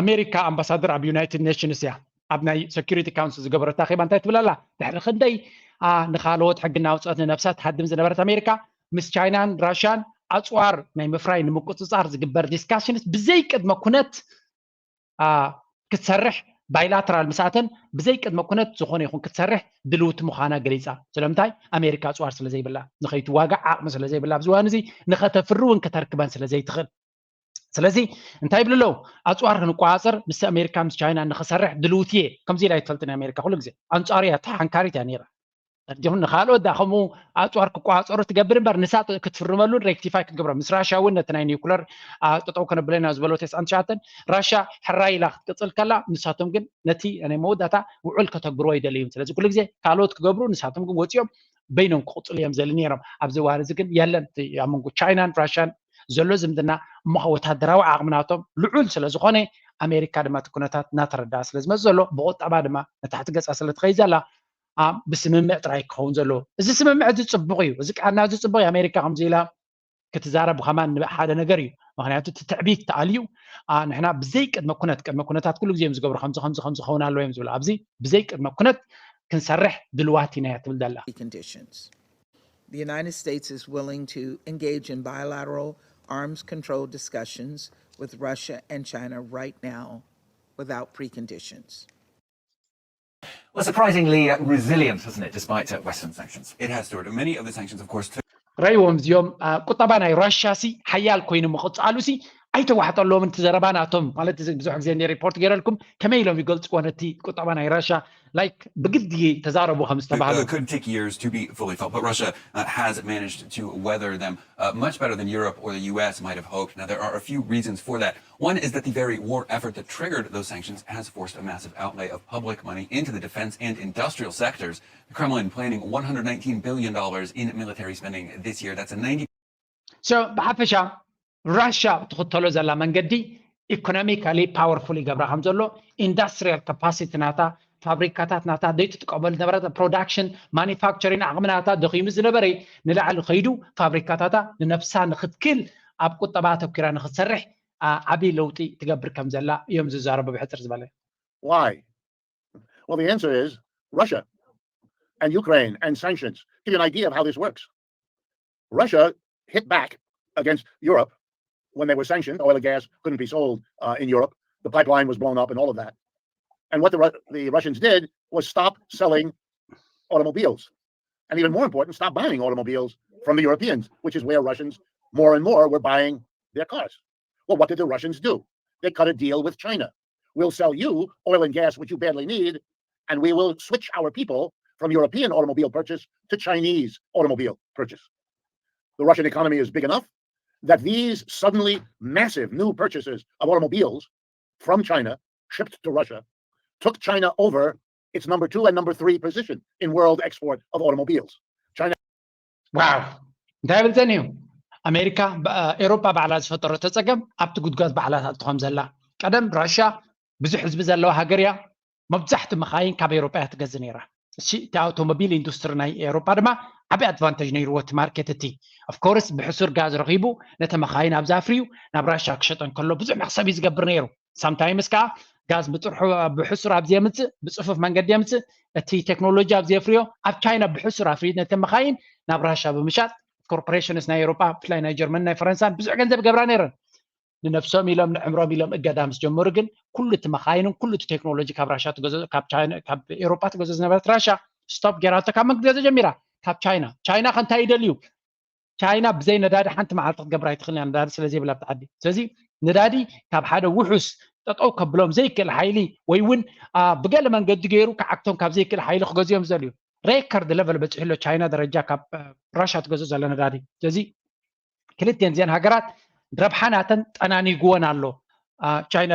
ኣሜሪካ ኣምባሳደር ኣብ ዩናይትድ ኔሽንስ እያ። ኣብ ናይ ሴኩሪቲ ካውንስል ዝገበረታ ኬባ እንታይ ትብል ኣላ? ድሕሪ ክንደይ ንካልኦት ሕጊ እናውፀት ንነብሳ ትሃድም ዝነበረት ኣሜሪካ ምስ ቻይናን ራሽያን ኣፅዋር ናይ ምፍራይ ንምቁፅፃር ዝግበር ዲስካሽንስ ብዘይ ቅድመ ኩነት ክትሰርሕ፣ ባይላተራል ምስኣተን ብዘይ ቅድመ ኩነት ዝኾነ ይኹን ክትሰርሕ ድልውቲ ምዃና ገሊፃ። ስለምንታይ? ኣሜሪካ ኣፅዋር ስለ ዘይብላ፣ ንኸይትዋጋዕ ዓቕሚ ስለ ዘይብላ ኣብዚ እዋን እዚ ንኸተፍሪ እውን ከተርክበን ስለ ዘይትኽእል። ስለዚ እንታይ ይብሉ ኣለዉ? ኣፅዋር ክንቆፃፀር ምስ ኣሜሪካ ምስ ቻይና ንኽሰርሕ ድልውቲ እየ ከምዚ ኢላ ኣይትፈልጥን ኣሜሪካ። ኩሉ ግዜ ኣንፃሩ እያ፣ ተሓንካሪት እያ ነይራ። ሕጂ ንካልኦት ዳ ከምኡ ኣፅዋር ክቆፃፀሩ ትገብር እምበር ንሳ ክትፍርመሉን ሬክቲፋይ ክትገብሮ ምስ ራሽያ እውን ነቲ ናይ ኒውክለር ጠጠው ከነብለና ዝበሎ ተስዓን ትሽዓተን ራሽያ ሕራይ ኢላ ክትቅፅል ከላ ንሳቶም ግን ነቲ ናይ መወዳእታ ውዕል ከተግብርዎ ይደልዩ እዮም። ስለዚ ኩሉ ግዜ ካልኦት ክገብሩ ንሳቶም ግን ወፂኦም በይኖም ክቕፅሉ እዮም ዘሊ ነይሮም። ኣብዚ እዋን እዚ ግን የለን። ኣብ መንጎ ቻይናን ራሽያን ዘሎ ዝምድና እሞ ወታደራዊ ዓቕሚ ናቶም ልዑል ስለ ዝኾነ ኣሜሪካ ድማ እቲ ኩነታት እናተረድኣ ስለ ዝመፅእ ዘሎ ብቁጠባ ድማ ንታሕቲ ገፃ ስለ ትኸይድ ዘላ ብስምምዕ ጥራይ ክኸውን ዘለዎ። እዚ ስምምዕ እዚ ፅቡቕ እዩ። እዚ ቃና እዚ ፅቡቕ እዩ። ኣሜሪካ ከምዚ ኢላ ክትዛረብ ከማን ሓደ ነገር እዩ። ምክንያቱ እቲ ትዕቢት ተኣልዩ ንሕና ብዘይ ቅድመ ኩነት ቅድመ ኩነታት ኩሉ ግዜ እዮም ዝገብሩ ከምዚ ከምዚ ከምዚ ክኸውን ኣለዎ እዮም ዝብሉ። ኣብዚ ብዘይ ቅድመ ኩነት ክንሰርሕ ድልዋት ኢና እያ ትብል ዘላ። Conditions. The United States is willing to engage in bilateral arms control discussions with Russia and China right now without preconditions. Well, surprisingly uh, resilient, hasn't it, despite uh, Western sanctions? It has, Stuart. Many of the sanctions, of course, took ረይዎም እዚኦም ቁጠባ ናይ ራሽያ ሲ ሓያል ኮይኑ ምቕፃሉ ሲ ኣይተዋሕጠሎምን። እቲ ዘረባ ናቶም ማለት ብዙሕ ግዜ እንደ ሪፖርት ገይረልኩም ከመይ ኢሎም ይገልፅዎ ነቲ ቁጠባ ናይ ራሽያ ላይክ ብግዲ ተዛረቡ ከም ዝተባህሉ። Could take years to be fully felt, but Russia uh, has managed to weather them uh, much better than Europe or the U S might have hoped. Now, there are a few reasons for that. One is that the very war effort that triggered those sanctions has forced a massive outlay of public money into the defense and industrial sectors. The Kremlin planning one hundred nineteen billion dollars in military spending this year. That's a ninety So ብሓፈሻ ራሽያ ትኽተሎ ዘላ መንገዲ ኢኮኖሚካሊ ፓወርፉል ይገብራ ከም ዘሎ ኢንዳስትሪያል ካፓሲቲ ናታ ፋብሪካታት ናታ ዘይትጥቀመሉ ነበረት ፕሮዳክሽን ማኒፋክቸሪን ዓቕሚ ናታ ደኺሙ ዝነበረ ንላዕሊ ከይዱ ፋብሪካታታ ንነብሳ ንክትክል ኣብ ቁጠባ ኣተኪራ ንክትሰርሕ ዓብዪ ለውጢ ትገብር ከም ዘላ እዮም ዝዛረቡ ብሕፅር ዝበለ። Why? Well, the answer is Russia and Ukraine and sanctions. Give you an idea of how this works. Russia hit back against Europe when they were sanctioned. Oil and gas couldn't be sold uh, in Europe. The pipeline was blown up and all of that. And what the, the Russians did was stop selling automobiles. And even more important, stop buying automobiles from the Europeans, which is where Russians more and more were buying their cars. Well, what did the Russians do? They cut a deal with China. We'll sell you oil and gas, which you badly need, and we will switch our people from European automobile purchase to Chinese automobile purchase. The Russian economy is big enough that these suddenly massive new purchases of automobiles from China shipped to Russia took China over its number two and number three position in world export of automobiles. China. ዋው እንታይ ይብል ዘን እዩ? ኣሜሪካ ኤሮጳ ባዕላ ዝፈጠረቶ ፀገም ኣብቲ ጉድጓድ ባዕላ ትኣቱ ከም ዘላ። ቀደም ራሽያ ብዙሕ ህዝቢ ዘለዋ ሃገር እያ። መብዛሕቲ መኻይን ካብ ኤሮጳ እያ ትገዝእ ነይራ። እቲ ኣውቶሞቢል ኢንዱስትሪ ናይ ኤውሮጳ ድማ ዓቢ ኣድቫንቴጅ ነይርዎ እቲ ማርኬት እቲ። ኦፍኮርስ ብሕሱር ጋዝ ረኺቡ ነቲ መኻይን ኣብዚ ኣፍርዩ ናብ ራሻ ክሸጠን ከሎ ብዙሕ መኽሰብ እዩ ዝገብር ነይሩ። ሳምታይምስ ከዓ ጋዝ ብጥርሑ ብሕሱር ኣብዚ የምፅእ፣ ብፅፉፍ መንገዲ የምፅእ። እቲ ቴክኖሎጂ ኣብዚ የፍርዮ ኣብ ቻይና ብሕሱር ኣፍርዩ ነቲ መኻይን ናብ ራሻ ብምሻጥ ኮርፖሬሽንስ ናይ ኤውሮጳ ብፍላይ ናይ ጀርመን ናይ ፈረንሳን ብዙሕ ገንዘብ ገብራ ነይረን። ንነብሶም ኢሎም ንዕምሮም ኢሎም እገዳ ምስ ጀመሩ ግን ኩሉ እቲ መኻይንን ኩሉ እቲ ቴክኖሎጂ ካብ ራሻ ካብ ኤውሮጳ ትገዞ ዝነበረት ራሻ ስቶፕ ጌራቶ። ካብ መን ክትገዘ ጀሚራ? ካብ ቻይና። ቻይና ከንታይ ይደልዩ? ቻይና ብዘይ ነዳዲ ሓንቲ መዓልቲ ክትገብር ኣይትኽእል እያ፣ ነዳዲ ስለ ዘይብላ ኣብቲ ዓዲ። ስለዚ ነዳዲ ካብ ሓደ ውሑስ ጠጠው ከብሎም ዘይክእል ሓይሊ ወይ እውን ብገለ መንገዲ ገይሩ ክዓግቶም ካብ ዘይክእል ሓይሊ ክገዝኦም ዝደልዩ። ሬከርድ ለቨል በፂሑ ኣሎ ቻይና ደረጃ ካብ ራሻ ትገዝኦ ዘለ ነዳዲ። ስለዚ ክልቲኤን እዚአን ሃገራት ረብሓ ናተን ጠናኒግወን ኣሎ። ቻይና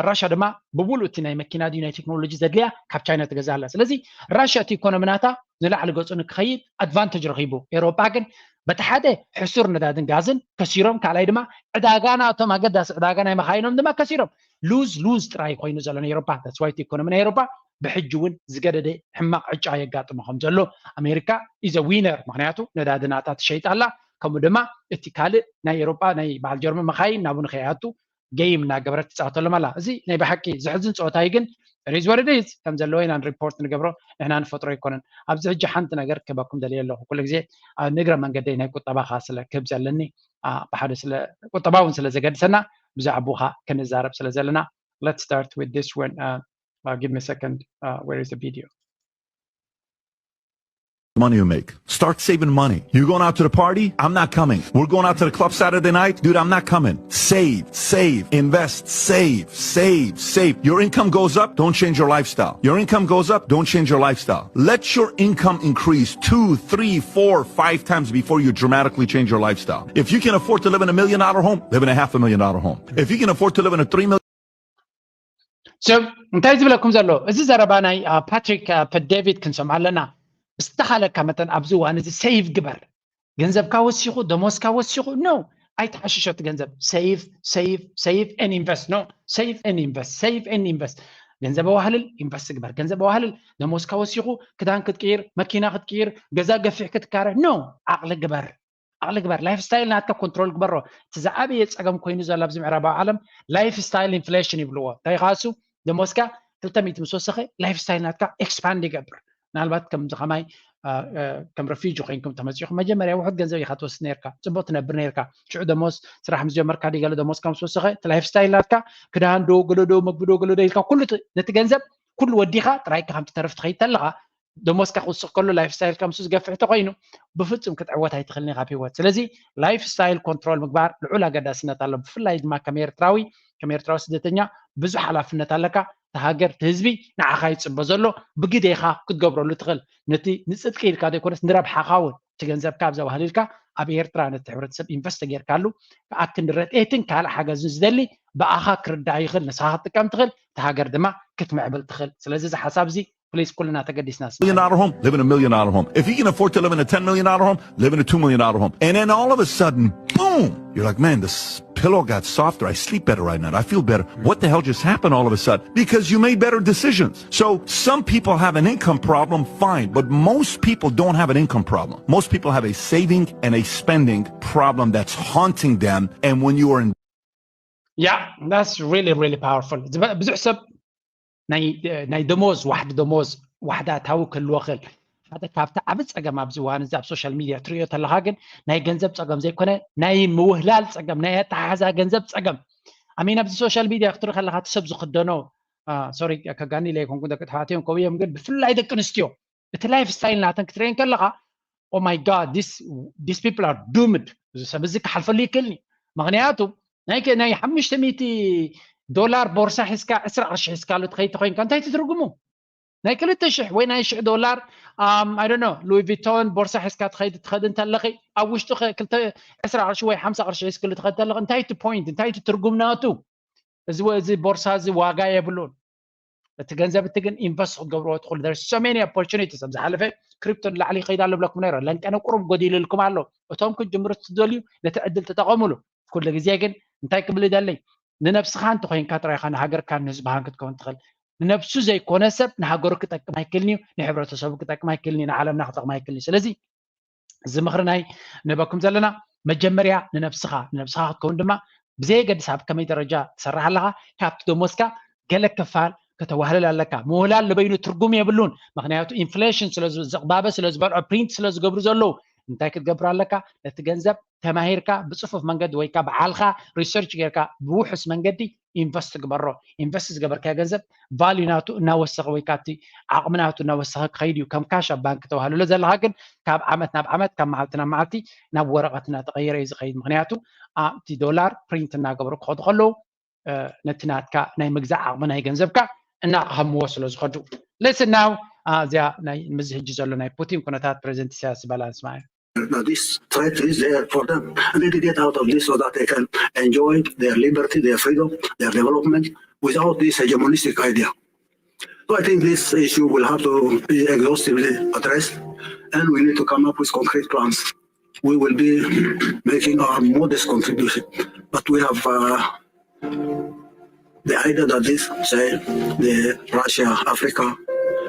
ራሻ ድማ ብሙሉእ እቲ ናይ መኪና ድዩ ናይ ቴክኖሎጂ ዘድልያ ካብ ቻይና ትገዛ ኣላ። ስለዚ ራሻ እቲ ኢኮኖሚ ናታ ንላዕሊ ገፁ ንክኸይድ ኣድቫንቴጅ ረኺቡ። ኤሮጳ ግን በቲ ሓደ ሕሱር ነዳድን ጋዝን ከሲሮም፣ ካልኣይ ድማ ዕዳጋ ናቶም ኣገዳሲ ዕዳጋ ናይ መኻይኖም ድማ ከሲሮም። ሉዝ ሉዝ ጥራይ ኮይኑ ዘሎ ናይ ኤሮጳ። That's why እቲ ኢኮኖሚ ናይ ኤሮጳ ብሕጂ እውን ዝገደደ ሕማቕ ዕጫ የጋጥሞ ከም ዘሎ። ኣሜሪካ ኢዘ ዊነር፣ ምክንያቱ ነዳዲ ናታ ትሸይጥ ኣላ። ከምኡ ድማ እቲ ካልእ ናይ ኤሮጳ ናይ በዓል ጀርመን መኻይን ናብኡ ንኸይኣቱ ገይም እናገበረት ትፃወተሎም ኣላ። እዚ ናይ ብሓቂ ዝሕዝን ፀወታ እዩ፣ ግን ሪዝ ወርድ ኢዝ ከም ዘለዎ ኢና ሪፖርት ንገብሮ፣ ንሕና ንፈጥሮ ኣይኮነን። ኣብዚ ሕጂ ሓንቲ ነገር ክበኩም ደልየ ኣለኹ። ኩሉ ግዜ ንእግረ መንገደይ ናይ ቁጠባኻ ስለ ክህብ ዘለኒ ብሓደ ስለ ቁጠባ እውን ስለ ዘገድሰና ብዛዕባኻ ክንዛረብ ስለ ዘለና። Let's start with this one. Uh, uh, give me a second. Uh, where is the video? Money you make. Start saving money. You going out to the party? I'm not coming. We're going out to the club Saturday night? Dude, I'm not coming. Save, save, invest, save, save, save. Your income goes up, don't change your lifestyle. Your income goes up, don't change your lifestyle. Let your income increase two, three, four, five times before you dramatically change your lifestyle. If you can afford to live in a million dollar home, live in a half a million dollar home. If you can afford to live in a three million ሰብ እንታይ ዝብለኩም ዘሎ? እዚ ዘረባ ናይ ፓትሪክ ፐዴቪድ ክንሰምዖ ኣለና። ዝተኻለካ መጠን ኣብዚ እዋን እዚ ሴቭ ግበር። ገንዘብካ ወሲኹ፣ ደሞዝካ ወሲኹ፣ ኖ፣ ኣይትሓሽሾ እቲ ገንዘብ። ሴቭ ሴቭ ሴቭ ኤን ኢንቨስት፣ ኖ፣ ሴቭ ኤን ኢንቨስት፣ ሴቭ ኤን ኢንቨስት። ገንዘብ ኣዋህልል፣ ኢንቨስት ግበር። ገንዘብ ኣዋህልል፣ ደሞዝካ ወሲኹ፣ ክዳን ክትቅይር፣ መኪና ክትቅይር፣ ገዛ ገፊሕ ክትካረ፣ ኖ፣ ዓቕሊ ግበር። ዓቕሊ ግበር። ላይፍ ስታይል ናትካ ኮንትሮል ግበሮ። እቲ ዝዓበየ ፀገም ኮይኑ ዘሎ ኣብዚ ምዕራባዊ ዓለም ላይፍ ስታይል ኢንፍሌሽን ይብልዎ። እንታይ ከዓ እሱ? ደሞዝካ ክልተ ሚእቲ ምስ ወሰኸ ላይፍ ስታይል ናትካ ኤክስፓንድ ይገብር። ምናልባት ከምዚ ከማይ ከም ረፊጂ ኮይንኩም ተመፂኹም መጀመርያ ውሑድ ገንዘብ ኢኻ ትወስድ ነርካ፣ ፅቡቅ ትነብር ነርካ። ሽዑ ደሞዝ ስራሕ ምስ ጀመርካ ዲ ገለ ደሞዝካ ምስ ወሰኸ እቲ ላይፍ ስታይል ናትካ ክዳን ዶ ገለ ዶ መግቢ ዶ ገለ ዶ ኢልካ ኩሉ ነቲ ገንዘብ ኩሉ ወዲኻ ጥራይካ ከም ትተርፍ ትኸይድ ተለኻ ደሞዝካ ክውስኽ ከሎ ላይፍ ስታይልካ ምስ ዝገፍሕ ተኮይኑ ብፍጹም ክትዕወት ኣይትኽእልን ኢኻ ኣብ ህይወት። ስለዚ ላይፍ ስታይል ኮንትሮል ምግባር ልዑል ኣገዳስነት ኣሎ። ብፍላይ ድማ ከም ኤርትራዊ ከም ኤርትራዊ ስደተኛ ብዙሕ ሓላፍነት ኣለካ። እቲ ሃገር እቲ ህዝቢ ንዓኻ ይጽበ ዘሎ ብግዴኻ ክትገብረሉ ትኽእል። ነቲ ንጽድቂ ኢልካ ዘይኮነስ ንረብሓኻ እውን እቲ ገንዘብካ ኣብዛ ባህሊ ኢልካ ኣብ ኤርትራ ነቲ ሕብረተሰብ ኢንቨስት ጌርካሉ ኣክንዲ ረድኤትን ካልእ ሓገዝን ዝደሊ ብኣኻ ክርዳእ ይኽእል፣ ንስኻ ክትጥቀም ትኽእል፣ እቲ ሃገር ድማ ክትምዕብል ትኽእል። ስለዚ እዚ ሓሳብ እዚ ፕሊዝ ኩልና ተገዲስና million dollar home, live in a million dollar home. If you can afford to live in a ten million dollar home, live in a two million dollar home. And then all of a sudden, boom, you're like, man, this pillow got softer. I sleep better right now. I feel better. What the hell just happened all of a sudden? Because you made better decisions. So some people have an income problem, fine, but most people don't have an income problem. Most people have a saving and a spending problem that's haunting them. And when you are in Yeah, that's really, really powerful. ብዙሕ ሰብ ናይ ደሞዝ ዋሕዲ ደሞዝ ዋሕዲ ኣታዊ ክህልዎ ክእል ሓደ ካብቲ ዓብ ፀገም ኣብዚ እዋን እዚ ኣብ ሶሻል ሚድያ ትሪኦ ተለካ ግን ናይ ገንዘብ ፀገም ዘይኮነ ናይ ምውህላል ፀገም ናይ ኣተሓሕዛ ገንዘብ ፀገም ኣሚን ኣብዚ ሶሻል ሚድያ ክትርኢ ከለካ እቲ ሰብ ዝክደኖ ሶሪ ከጋኒ ለይኮንኩ ደቂ ተባዕትዮ እዮም ከምኡ እዮም ግን ብፍላይ ደቂ ኣንስትዮ እቲ ላይፍ ስታይል ናተን ክትርእየን ከለካ oh my god these people are doomed እዚ ሰብ እዚ ክሓልፈሉ ይክእልኒ ምክንያቱ ናይ ናይ ሓሙሽተ ሚእቲ ዶላር ቦርሳ ሒዝካ ዕስራ ቅርሺ ሒዝካሉ ትኸይድ ተኮይንካ እንታይ ትትርጉሙ ናይ ክልተ ሽሕ ወይ ናይ ሽሕ ዶላር I don't know Louis Vuitton ቦርሳ ሒዝካ ትኸይድ ትኸድ እንተለኺ ኣብ ውሽጡ ክልተ ዕስራ ቅርሺ ወይ ሓምሳ ቅርሺ ሒዝክሉ ትኸድ ተለኺ እንታይ እቲ ፖይንት እንታይ እቲ ትርጉም ናቱ እዚ እዚ ቦርሳ እዚ ዋጋ የብሉን እቲ ገንዘብ እቲ ግን ኢንቨስት ክትገብርዎ ትኽእሉ there's so many opportunities ኣብ ዝሓለፈ ክሪፕቶ ንላዕሊ ይኸይድ ኣሎ ብለኩም ነይረ ለንቀነ ቁሩብ ጎዲልልኩም ኣሎ እቶም ክትጅምሩ ትደልዩ ነቲ ዕድል ተጠቐሙሉ ኩሉ ግዜ ግን እንታይ ክብል ይደሊ ንነብስኻ እንተኮይንካ ጥራይካ ንሃገርካን ንህዝብኻን ክትከውን ትኽእል ንነብሱ ዘይኮነ ሰብ ንሃገሩ ክጠቅም ኣይክእልን እዩ፣ ንሕብረተሰቡ ክጠቅም ኣይክእልን እዩ፣ ንዓለምና ክጠቅም ኣይክእልን እዩ። ስለዚ እዚ ምኽሪ ናይ ንበኩም ዘለና መጀመርያ ንነብስኻ ንነብስኻ ክትከውን ድማ ብዘየገድስ ኣብ ከመይ ደረጃ ትሰርሕ ኣለኻ ካብቲ ደሞዝካ ገለ ክፋል ከተዋህልል ኣለካ። ምውህላል ንበይኑ ትርጉም የብሉን። ምክንያቱ ኢንፍሌሽን ስለ ዝቕባበ ስለ ዝበልዖ ፕሪንት ስለ ዝገብሩ ዘለዉ እንታይ ክትገብር ኣለካ? ነቲ ገንዘብ ተማሂርካ ብፅፉፍ መንገዲ ወይ ከዓ ብዓልካ ሪሰርች ጌርካ ብውሑስ መንገዲ ኢንቨስት ግበሮ። ኢንቨስት ዝገበርካዮ ገንዘብ ቫልዩ ናቱ እናወሰኸ ወይ ካብቲ ዓቕሚ ናቱ እናወሰኸ ክኸይድ እዩ። ከም ካሽ ኣብ ባንክ ተዋህልሎ ዘለካ ግን ካብ ዓመት ናብ ዓመት ካብ መዓልቲ ናብ መዓልቲ ናብ ወረቐት እናተቐየረ እዩ ዝኸይድ። ምክንያቱ ኣብቲ ዶላር ፕሪንት እናገበሩ ክኸዱ ከለዉ ነቲ ናትካ ናይ ምግዛእ ዓቕሚ ናይ ገንዘብካ እናቐሃምዎ ስለ ዝኸዱ። Listen now እዚኣ ናይ ምዚ ሕጂ ዘሎ ናይ ፑቲን ኩነታት ፕሬዚደንት ኢሳያስ ዝበላ ንስማዕ። This threat is there for them. And they get out of this so that they can enjoy their liberty, their freedom, their development without this hegemonistic idea. So I think this issue will have to be exhaustively addressed, and we need to come up with concrete plans. We will be making our modest contribution, but we have uh, the idea that this, say, the Russia-Africa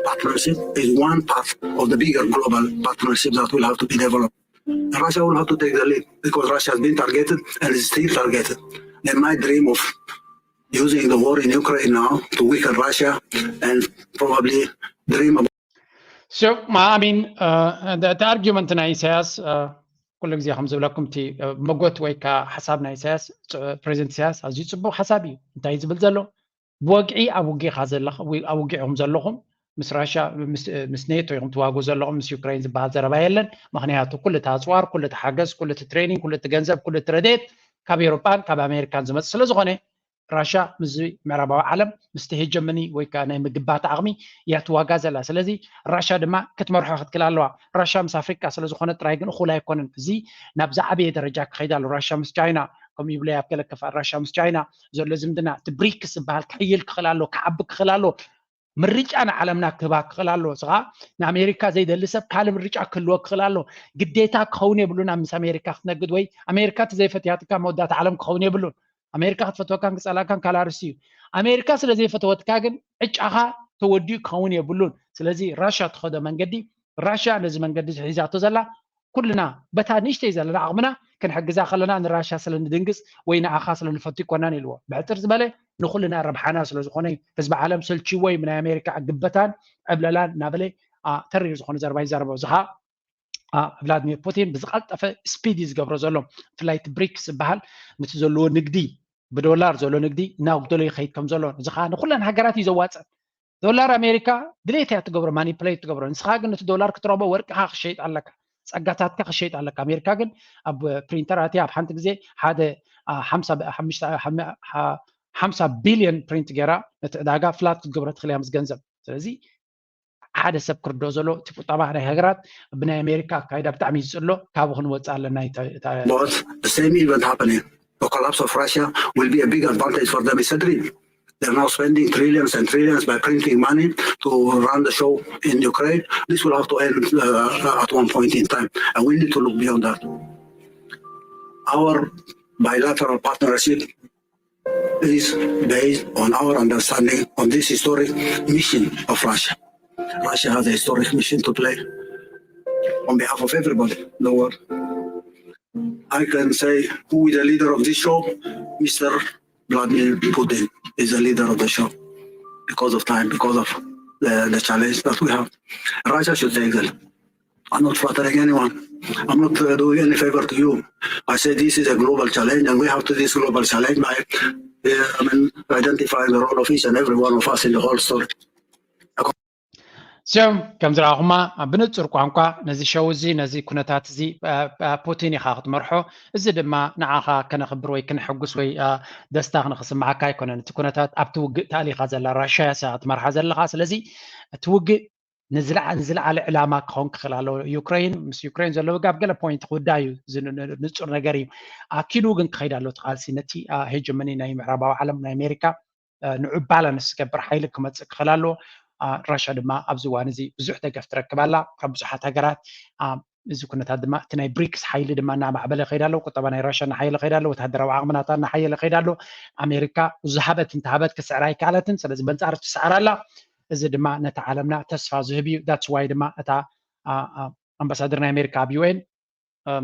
partnership is one part of the bigger global partnership that will have to be developed. Russia will have to take the lead because Russia has been targeted and is still targeted. They might dream of using the war in Ukraine now to weaken Russia and probably dream about So, I mean, uh, the, the argument ናይ ኢሳያስ ኩሉ ግዜ ከም ዝብለኩም እቲ መጎት ወይ ከዓ ሓሳብ ናይ ኢሳያስ ፕሬዚደንት ኢሳያስ ኣዝዩ ፅቡቅ ሓሳብ እዩ። እንታይ ዝብል ዘሎ ብወግዒ ኣብ ውግኢኻ ዘለኻ ኣብ ውግዒኹም ዘለኹም ምስ ራሽያ ምስ ኔቶ ኢኹም ትዋጉ ዘለኹም ምስ ዩክሬን ዝበሃል ዘረባ የለን። ምክንያቱ ኩሉ እቲ ኣፅዋር ኩሉ እቲ ሓገዝ ኩሉ እቲ ትሬኒንግ ኩሉ እቲ ገንዘብ ኩሉ እቲ ረድኤት ካብ ኤሮጳን ካብ ኣሜሪካን ዝመፅእ ስለዝኾነ ራሻ ምስዚ ምዕራባዊ ዓለም ምስቲ ሄጀመኒ ወይ ከዓ ናይ ምግባት ዓቕሚ እያ ትዋጋ ዘላ። ስለዚ ራሻ ድማ ክትመርሖ ክትክል ኣለዋ። ራሻ ምስ ኣፍሪቃ ስለዝኾነ ጥራይ ግን እኹል ኣይኮነን። እዚ ናብ ዝዓበየ ደረጃ ክኸይድ ኣሎ። ራሻ ምስ ቻይና ከምኡ ይብለይ ኣብ ገለ ክፋል ራሻ ምስ ቻይና ዘሎ ዝምድና እቲ ብሪክስ ዝበሃል ክሕይል ክኽል ኣሎ፣ ክዓቢ ክኽል ኣሎ። ምርጫ ንዓለምና ክህባ ክኽእል ኣለዎ። ስኻ ንኣሜሪካ ዘይደሊ ሰብ ካልእ ምርጫ ክህልዎ ክኽእል ኣሎ። ግዴታ ክኸውን የብሉን ኣብ ምስ ኣሜሪካ ክትነግድ ወይ ኣሜሪካ እቲ ዘይፈትያትካ መወዳእታ ዓለም ክኸውን የብሉን። ኣሜሪካ ክትፈትወካን ክፀላእካን ካልእ ኣርእስቲ እዩ። ኣሜሪካ ስለ ዘይፈተወትካ ግን ዕጫኻ ተወዲኡ ክኸውን የብሉን። ስለዚ ራሻ ትኸዶ መንገዲ ራሻ ነዚ መንገዲ ሒዛቶ ዘላ ኩልና በታ ንእሽተይ ዘለና ዓቕምና ክንሕግዛ ከለና ንራሻ ስለ ንድንግፅ ወይ ንዓኻ ስለ ንፈቱ ይኮናን ኢልዎ። ብሕፅር ዝበለ ንኩልና ረብሓና ስለ ዝኾነ እዩ። ህዝቢ ዓለም ሰልችዎ እዩ ብናይ ኣሜሪካ ዕግበታን ዕብለላን እናበለ ተሪር ዝኾነ ዘረባ ይዛረቦ። እዚ ከዓ ቭላድሚር ፑቲን ብዝቐልጠፈ ስፒድ እዩ ዝገብሮ ዘሎ። ብፍላይ እቲ ብሪክስ ዝበሃል ነቲ ዘለዎ ንግዲ ብዶላር ዘሎ ንግዲ እናጉደሎ ይኸይድ ከም ዘሎ እዚ ከዓ ንኩለን ሃገራት እዩ ዘዋፅእ። ዶላር ኣሜሪካ ድሌት እያ ትገብሮ ማኒፕሌት ትገብሮ። ንስኻ ግን ነቲ ዶላር ክትረኽቦ ወርቅኻ ክሸይጥ ኣለካ፣ ፀጋታትካ ክሸይጥ ኣለካ። ኣሜሪካ ግን ኣብ ፕሪንተር ኣትያ ኣብ ሓንቲ ግዜ ሓደ ሓምሳ ቢልዮን ፕሪንት ገይራ ነቲ ዕዳጋ ፍላት ክትገብሮ ትኽእል እያ ምስ ገንዘብ። ስለዚ ሓደ ሰብ ክርዶ ዘሎ እቲ ቁጠባ ናይ ሃገራት ብናይ ኣሜሪካ ኣካይዳ ብጣዕሚ ዝፅሎ ካብኡ ክንወፅእ ኣለና። But the same event happening, the collapse of Russia will be a big advantage for them. It's a dream. They're now spending trillions and trillions by printing money to run the show in Ukraine. This will have to end uh, at one point in time. And we need to look beyond that. Our bilateral partnership is based on our understanding on this historic mission of Russia. Russia has a historic mission to play on behalf of everybody in the world. I can say who is the leader of this show, Mister Vladimir Putin is the leader of the show because of time, because of the, the challenge that we have. Russia should take them. I'm not flattering anyone. I'm not uh, doing any favor to you. I say this is a global challenge and we have to this global challenge by uh, I mean, identifying the role of each and every one of us in the whole story. So ከም ዝረኣኹማ ብንጹር ቋንቋ ነዚ ሸው እዚ ነዚ ኩነታት እዚ ፑቲን ኢኻ ክትመርሖ። እዚ ድማ ንዓኻ ከነኽብር ወይ ክነሐጉስ ወይ ደስታ ክንክስምዓካ ኣይኮነን። እቲ ኩነታት ኣብቲ ውግእ ተኣሊኻ ዘላ ራሽያ እያ ክትመርሓ ዘለኻ። ስለዚ እቲ ውግእ ንዝለዓለ ዕላማ ክኸውን ክኽእል ኣለዎ። ዩክሬን ምስ ዩክሬን ዘሎ ውግእ ኣብ ገለ ፖይንት ክውዳእ እዩ ንጹር ነገር እዩ። ኣኪሉ ግን ክኸይድ ኣሎ እቲ ቃልሲ ነቲ ሄጀመኒ ናይ ምዕራባዊ ዓለም ናይ ኣሜሪካ ንዑ ባላንስ ዝገብር ሓይሊ ክመፅእ ክኽእል ኣለዎ። ራሻ ድማ ኣብዚ እዋን እዚ ብዙሕ ደገፍ ትረክብ ኣላ ካብ ብዙሓት ሃገራት። እዚ ኩነታት ድማ እቲ ናይ ብሪክስ ሓይሊ ድማ እናማዕበለ ከይዳ ኣሎ። ቁጠባ ናይ ራሽያ እናሓየለ ከይዳ ኣሎ። ወታደራዊ ዓቕምናታ እናሓየለ ከይዳ ኣሎ። ኣሜሪካ ዝሃበት እንተሃበት ክስዕራ ኣይከኣለትን። ስለዚ በንጻር ትስዕር ኣላ። እዚ ድማ ነቲ ዓለምና ተስፋ ዝህብ እዩ። ዳትስ ዋይ ድማ እታ ኣምባሳደር ናይ ኣሜሪካ ኣብ ዩኤን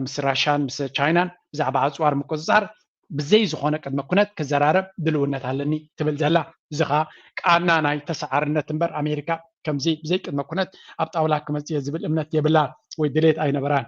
ምስ ራሽያን ምስ ቻይናን ብዛዕባ ኣፅዋር ምቁፅፃር ብዘይ ዝኾነ ቅድመ ኩነት ክዘራረብ ድልውነት ኣለኒ ትብል ዘላ። እዚ ኸዓ ቃና ናይ ተሰዓርነት እምበር ኣሜሪካ ከምዚ ብዘይ ቅድመ ኩነት ኣብ ጣውላ ክመፅእ እየ ዝብል እምነት የብላ ወይ ድሌት ኣይነበራን።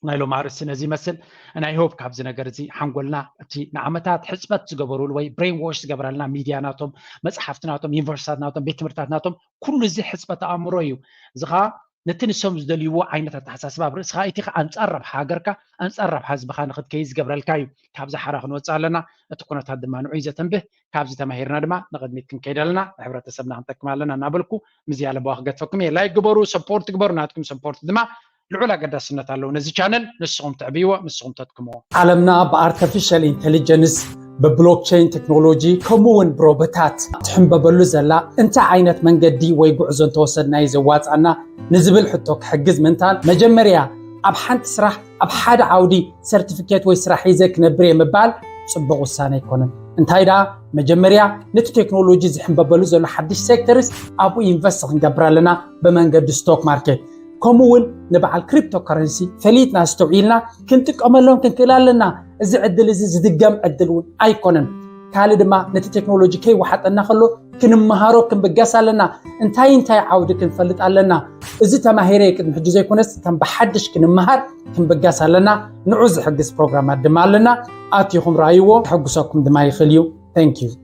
ናይ ሎም ኣርእስቲ ነዚ ይመስል። ናይ ሆፕ ካብዚ ነገር እዚ ሓንጎልና እቲ ንዓመታት ሕፅበት ዝገበሩሉ ወይ ብሬን ዎሽ ዝገበረልና ሚድያ ናቶም፣ መፅሓፍቲ ናቶም፣ ዩኒቨርሲታት ናቶም፣ ቤት ትምህርታት ናቶም፣ ኩሉ እዚ ሕፅበት ኣእምሮ እዩ። እዚ ኸዓ ነቲ ንሶም ዝደልይዎ ዓይነት ኣተሓሳስባ ኣብ ርእስኻ እቲ ኣንፃር ረብሓ ሃገርካ ኣንፃር ረብሓ ህዝብኻ ንክትከይ ዝገብረልካ እዩ። ካብዚ ሓራ ክንወፅእ ኣለና። እቲ ኩነታት ድማ ንዑይ ዘተንብህ። ካብዚ ተማሂርና ድማ ንቕድሚት ክንከይድ ኣለና፣ ንሕብረተሰብና ክንጠቅም ኣለና እናበልኩ ምዚ ኣለበዋ ክገድፈኩም እየ። ላይክ ግበሩ፣ ሰፖርት ግበሩ። ናትኩም ሰፖርት ድማ ልዑል ኣገዳስነት ኣለዎ ነዚ ቻነል። ንስኹም ትዕብይዎ፣ ንስኹም ተድክምዎ። ዓለምና ብኣርተፊሻል ኢንቴሊጀንስ፣ ብብሎክቸይን ቴክኖሎጂ፣ ከምኡ እውን ብሮቦታት ትሕንበበሉ ዘላ እንታይ ዓይነት መንገዲ ወይ ጉዕዞ እንተወሰድና እዩ ዘዋፃና ንዝብል ሕቶ ክሕግዝ ምንታል፣ መጀመርያ ኣብ ሓንቲ ስራሕ ኣብ ሓደ ዓውዲ ሰርቲፊኬት ወይ ስራሕ ሒዘ ክነብር እየ ምባል ፅቡቕ ውሳነ ኣይኮነን። እንታይ ደኣ መጀመርያ ነቲ ቴክኖሎጂ ዝሕንበበሉ ዘሎ ሓድሽ ሴክተርስ ኣብኡ ኢንቨስት ክንገብር ኣለና ብመንገዲ ስቶክ ማርኬት። ከምኡ እውን ንበዓል ክሪፕቶ ከረንሲ ፈሊጥና ኣስተውዒልና ክንጥቀመሎም ክንክእል ኣለና። እዚ ዕድል እዚ ዝድገም ዕድል እውን ኣይኮነን። ካልእ ድማ ነቲ ቴክኖሎጂ ከይወሓጠና ከሎ ክንመሃሮ ክንብገስ ኣለና። እንታይ እንታይ ዓውዲ ክንፈልጥ ኣለና? እዚ ተማሂረ ቅድሚ ሕጂ ዘይኮነስ ከም ብሓድሽ ክንመሃር ክንብገስ ኣለና። ንዑ ዝሕግዝ ፕሮግራማት ድማ ኣለና። ኣቲኹም ረኣይዎ፣ ክሕጉሰኩም ድማ ይኽእል እዩ። Thank you።